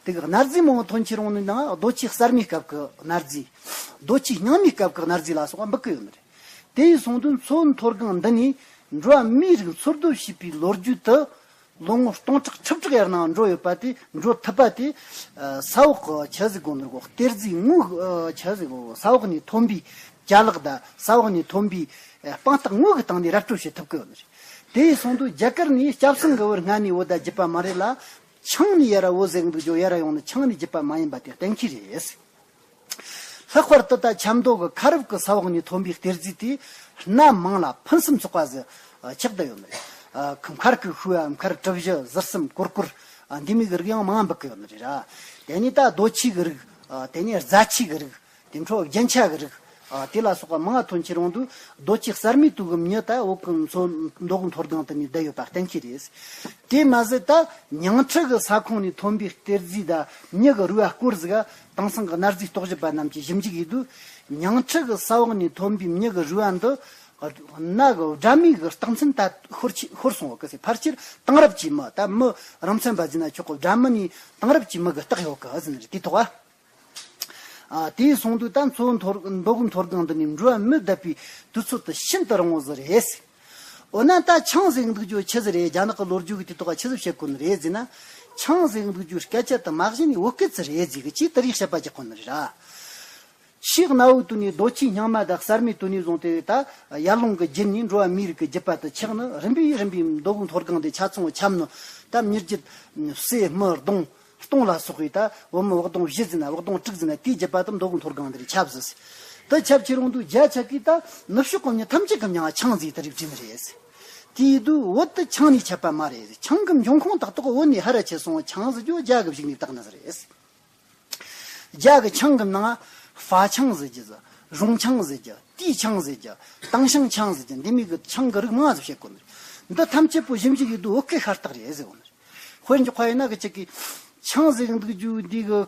དེ་གི་གནའ་རྫས་མང་བོ་ཐོན་ཁྱེར་ཡོང་ནི་ནང་རྡོ་ཆས་གསར་མའི་སྐབས་ཀྱི་གནའ་རྫས། རྡོ་ཆས་རྙིང་མའི་སྐབས་ཀྱི་གནའ་རྫས་ལ་སོགས་པ་འབུད་ཀྱི་ཡོད་ནི་རེད། དེ་ཡིན་སོང་དུས་མཚོ་མཐོ་སྒང་འདི་ནས་འགྲོ་བ་མིའི་རིགས་འཚོ་སྡོད་བྱས་པའི་ལོ་རྒྱུས་དུ་ལོ་ངོ་སྟོང་ཕྲག་ཁྲི་ཕྲག་ཡར་ནང་འགྲོ་ཡོད་པ་དེ། འགྲོ་ཐུབ་པ་དེ། ས་འོག་གི་ཆི་ཟིག་གོ་ནོར་གོ་གཏེར་རྫས་དངོས་ཀྱི་ཆི་ཟིག་གོ་ས་འོག་ནས་ཐོན་པའི་ཅ་ལག་དང་ས་འོག་ནས་ཐོན་པའི་དཔང་རྟགས་དངོས་ཀྱི་སྟེང་ནས་ར་སྤྲོད་བྱེད་ཐུབ་ཀྱི་ཡོད་ནི་རེད། དེ་ཡིན་སོང་དུས་རྒྱ་གར་ནས་སྐྱབས་སེང་གི་བར་སྔ་ནས་བོད་ད་བརྒྱུད་པ་མ་རེད་ལ། ཆང་ནས་ཡར་བོད་ཟེར་གི་འདུག་རྒྱུ་ཡར་ཡོང་ནི་ཆང་ནས་བརྒྱུད་པ་མ་ཡིན་པ་དེ་གཏན་འཁེལ་རེད། ལྷག་པར་དུ་ད་ཆབ་མདོ་གི་ཁ་རུབ་ཀྱི་ས་འོག་ནས་ཐོན་པའི་གཏེར་རྫས་དེ་སྣ་མང་ལ་ཕུན་སུམ་ཚོགས་པ་ཟིག་ཆགས་བསྡད་ཡོད་ནི་རེད། མཁར་གི་ཤུལ་བ་མཁར་གྲུ་བཞི་ཟུར་གསུམ་གོར་གོར་འདི་མོ་གི་རིགས་ཡང་མང་འབུད་གི་ཡོད་ནི་རེད་ར། དེ་ནས་ད་རྡོ་ཆས་གི་རིགས། དེ་ནས་རྫ་ཆས་གི་རིགས། དེ་འཕྲོ་རྒྱན་ཆ་གི་རིགས། དེ་ལ་སོགས་པ་མང་ཐོན་ཁྱེར་ཡོང་དུས་རྡོ་ཆས་གསར་མའི་དུས་གི་མྱི་ད་བོད་གི་མཚོ་མདོ་དབུས་མཐོ་སྒང་དུ་ནས་བསྡད་ཡོད་པ་གཏན་འཁེལ་རེད། དེ་མ་ཟད་ད་ཉང་ཁྲི་གི་ས་ཁོངས་ནས་ཐོན་པའི་གཏེར་རྫས་དང་མྱི་གི་རུས་པ་སྐོར་ཟིག་ག་དེང་སང་གི་གནའ་རྫས་རྟོག་ཞིབ་པ་རྣམས་ཀྱིས་ཞིབ་འཇུག་ཡེད་དུས། ཉང་ཁྲི་གི་ས་འོག་ནས་ཐོན་པའི་མྱི་གི་རུས་པ་འདི་སྣ་གི་སྦྲ་མའི་གི་རྟགས་མཚན་ད་ཤོར་ཆི་ཤོར་སོང་བ་གི་ཟེར། ཕལ་ཆེར་དེང་རབས་ཀྱི་མི་ད་མི་རང་མཚན་པ་ཟེར་ན་ཆོག་གི། སྦྲ་མི་ནས་དེང་རབས་ཀྱི་མི་གི་རྟགས་ཡོད་གི་ཟེར་ནི་རེད། དེ་ཐོག་ཨ། ཨ། དེ་ཡིན་སོང་དུས་ད་མཚོ་མཐོ་མདོ་དབུས་མཐོ་སྒང་འདི་ནས་འགྲོ་བ་མི་བསྡད་པའི་དུས་ཚོད་དེ་ཤིན་ཏུ་རིང་བོ་ཟིག་རེད། འོ་ན་ད་ཆང་ཟེར་གི་འདུག་རྒྱུ་ཆི་ཟིག་རེད། རྒྱ་ནག་གི་ལོ་རྒྱུས་ཀྱི་དེ་ཐོག་ཆི་ཟིག་བཤད་གོ་ནི་རེད་ཟེར་ན། ཆང་ཟེར་གི་འདུག་རྒྱུ་སྐད་ཆ་དེ་མ་གཞི་ནས་བོད་སྐད་ཟིག་རེད་ཟེར་གི་ཅིག་དེ་རིགས་བཤད་པ་རྒྱག་གོ་ནི་རེད་ར། ཆེས་གནའ་བོའི་དུས་ནས་རྡོ་ཆས་རྙིང་མ་དང་གསར་མའི་དུས་ནས་བཟུང་སྟེ་ད་ཡར་ཀླུང་གི་རྒྱུད་ནས་འགྲོ་བ་མིའི་རིགས་ཀྱི་རྒྱུད་པ་དེ་ཆགས་ནི་རིམ་པས་རིམ་པས་མདོ་དབུས་མཐོ་སྒང་དེ་ཆ་ཚང་བོ་ཁྱབ་ནི། ད་མྱི་རྒྱུད་སྲས་མི་གདོང་སྟོང་ལ་སོགས་པའི་ད་བུ་མོ་བུ་གདོང་བཞི་ཟེར་ན་བུ་གདོང་དྲུག་ཟེར་ན་དེའི་རྒྱུད་པ་དེ་མདོ་དབུས་མཐོ་སྒང་དེར་ཁྱབ་ཟིག་དེ་ཁྱབ་ཁྱེར་ཡོང་དུས་རྒྱ་ཆ་གིས་ད་ནུབ་ཕྱོགས་གི་མྱི་ཐམས་ཅད་ཀྱི་མྱིང་ང་ཆང་ཟེར་དེ་རིགས་བྲིས་ནི་རེད། དེའི་དུས་བོད་དེ་ཆང་ནས་ཁྱབ་པ་མ་རེད། ཆང་གི་འབྱུང་ཁུངས་ཏག་ཏག་བོད་ནས་ཕར་ར་ཁྱེར་སོང་། ཆང་ཟེར་རྒྱུ་རྒྱ་གི་གཞུག་ནས་བཏགས་ནི་ཟིག་རེད། རྒྱ་གི་ཆང་གི་ནང་ཧྥ་ཆང་ཟེར་རྒྱུ་ཟིག་རོང་ཆང་ཟེར་རྒྱུ། ཏི་ཆང་ཟེར་རྒྱུ། ཏང་ཤང་ཆང་ཟེར་རྒྱུ། འདི་མོ་གི་ཆང་གི་རིགས་མང་ཟིག་བཤད་གོ་ནི་རེད། འདི་ཐམས་ཅད་པོ་ཞིབ་འཇུག་ཡེད་དུས་བོད་སྐད་ཤ་སྟག་རེད་ཟེར་གོ་ནི་རེད། དཔེར་འཇོག་པ་ཡིན་ན་གི་ཅིག་གི་ཆང་ཟེར་གི་འདུག་རྒྱུ་འདི་གི་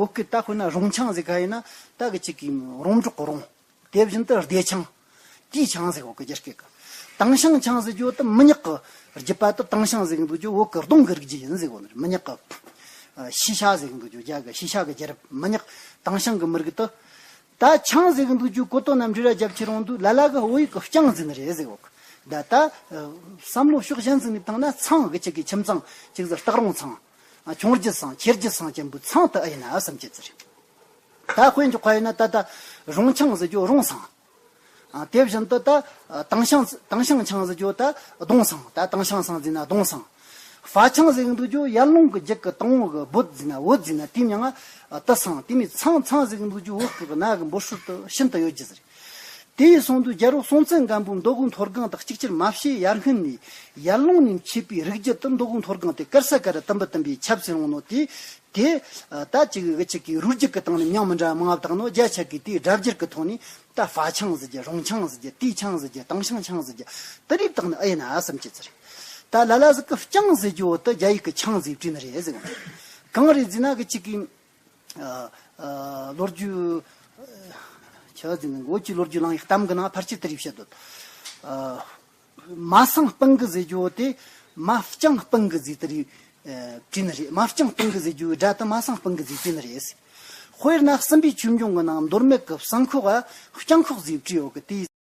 བོད་སྐད་ད་དཔེར་ན་རོང་ཆང་ཟེར་ག་ཡིན་ན་ད་གི་ཅིག་གི་རོང་འབྲོག་གི་རོང་། དེ་བཞིན་དུ་བདེ་ཆང་། ཏིའི་ཆང་ཟེར་གོ་གི་རྒྱ་སྐད་ཀྱི། དྭངས་ཤིང་ཆང་ཟེར་རྒྱུ་དེ་མི་ཉག་གི་རྒྱུད་པ་དེ། དྭངས་ཤིང་ཟེར་གི་འདུག་རྒྱུ་བོད་ཀྱི་གདོང་གི་རིགས་རྒྱུད་ཡིན་ཟེར་གོ་ནི། མི་ཉག་གི་ཨ་ཤི་ཤ་ཟེར་གི་འདུག་རྒྱུ། རྒྱ་གི་ཤི་ཤ་གི་རྒྱུད་རབས། མི་ཉག་དྭངས་ཤིང་གི་མི་རིགས་དེ། ད་ཆང་ཟེར་གི་འདུག་རྒྱུ་གོ་དོན་ན་འབྲི་ར་རྒྱབ་ཁྱེར་རུང་འདུག་ལ་ལ་གི་བོད་ཡིག་གི་ལྕང་ཟེར་ནི་རེད་ཟེར་གོ་གི། ད་ད་ཨ་བསམ་བློ་ཕྱོགས་གཞན་ཟིག་ནས་བཏང་ན། ཚང་གི་ཅིག་གི་ཁྱིམ་ཚང་ཅིག་ཟེར། སྟག་རོང་ཚང་། ཨ་ཆུང་རྒྱུད་ཚང་། ཆེ་རྒྱུད་ཚང་ཅན་པོའི་ཚང་དེ་ཨེ་ཡིན་ན་བསམ་གྱི་ཟེར། ད་དཔེ་འཇོག་པ་ཡིན་ན། ད་ལྟ་རོང་ཆང་ཟེར་རྒྱུ་རོང་ཚང་། ཨ་དེ་བཞིན་དུ་ད་དྭངས་ཤིང་དྭངས་ཤིང་ཆང་ཟེར་རྒྱུ་ད་གདོང་ཚང་། ད་དྭངས་ཤིང་ཚང་ཟེར་ན་གདོང་ཚང་། ཧྥ་ཆང་ཟེར་གི་འདུག་རྒྱུ་ཡར་ཀླུང་གི་རྒྱུད་ཀྱི་དང་པོ་གི་བོད་ཟེར་ན་བོད་ཟེར་ན། དེའི་མིང་ང་ཏི་ཚང་། དེ་མིན་ཚང་ཚང་ཟེར་གི་འདུག་རྒྱུ་བོད་ཀྱི་གནའ་གི་འབོད་སྲོལ་དེ་ཤིན་ཏུ་ཡོད་རྒྱུ་ཟེར། དེ་ཡི་སོང་དུས་རྒྱལ་པོ་སྲོང་བཙན་སྒམ་པོས་མདོ་དབུས་མཐོ་སྒང་དང་གཅིག་ཁྱེར་མ་བྱས་ཡར་སྔོན་ནས། ཡར་ཀླུང་ནས་མཆེད་པའི་རིགས་རྒྱུད་དེ་མདོ་དབུས་མཐོ་སྒང་དེ་དཀར་ས་དཀར་རུ་དུམ་བུ་དུམ་བུས་ཁྱབ་ཟིན་ཡོང་ནོ་དེ། དེ་ད་ཅིག་གི་ཅིག་གི་རུས་རྒྱུད་ཀྱི་སྟེང་ནས་མིང་མི་འདྲ་མང་བ་བཏགས་ནོ། རྒྱ་ཆེ་གིས་དེའི་སྒྲ་སྒྱུར་གྱི་ཐོག་ནས་ད་ཧྥ་ཆང་ཟེར་རྒྱུ། རོང་ཆང་ཟེར་རྒྱུ། ཏི་ཆང་ཟེར་རྒྱུ། དྭངས་ཤིང་ཆང་ཟེར་རྒྱུ། དེ་རིགས་བཏགས་ནི་ཨེ་ཡིན་ན་བསམ་གྱི་ཟེར། ད་ལ་ལ་ཟིག་གིས་ལྕང་ཟེར་རྒྱུ་བོ་དེ་རྒྱ་ཡིག་གི་ཆང་ཟེར་བྲིས་ནི་རེད་ཟེར། གང་རེད་ཟེར་ན། གི་ཅིག་གི་ཨ་ཨ་ལོ་རྒྱུས་ཨ་ཆ་ཟིན་ནི། བོད་ཀྱི་ལོ་རྒྱུས་གླེང་ཡིག་གཏམ་གི་ནང་ཕལ་ཆེར་དེ་རིགས་བཤད་འདུག་ཨ་མ་སང་སྤུན་གི་ཟེར་རྒྱུ་བོ་དེ་མ་ལྕང་སྤུན་གི་ཟེར་དེ་རིགས་ཨ་བྲིས་ནི་རེད། མ་ལྕང་སྤུན་གི་ཟེར་རྒྱུ་བོའི་སྒྲ་དེ་མ་སང་སྤུན་གི་ཟེར་བྲིས་ནི་རེད། དཔེར་ན་སྲིན་པོའི་ཆོས་འབྱུང་གི་ནང་མདོ་སྨད་གི་བསང་ཁོག་ག་ལྕང་ཁོག་ཟེར་བྲིས་ཡོད་གི། དེ།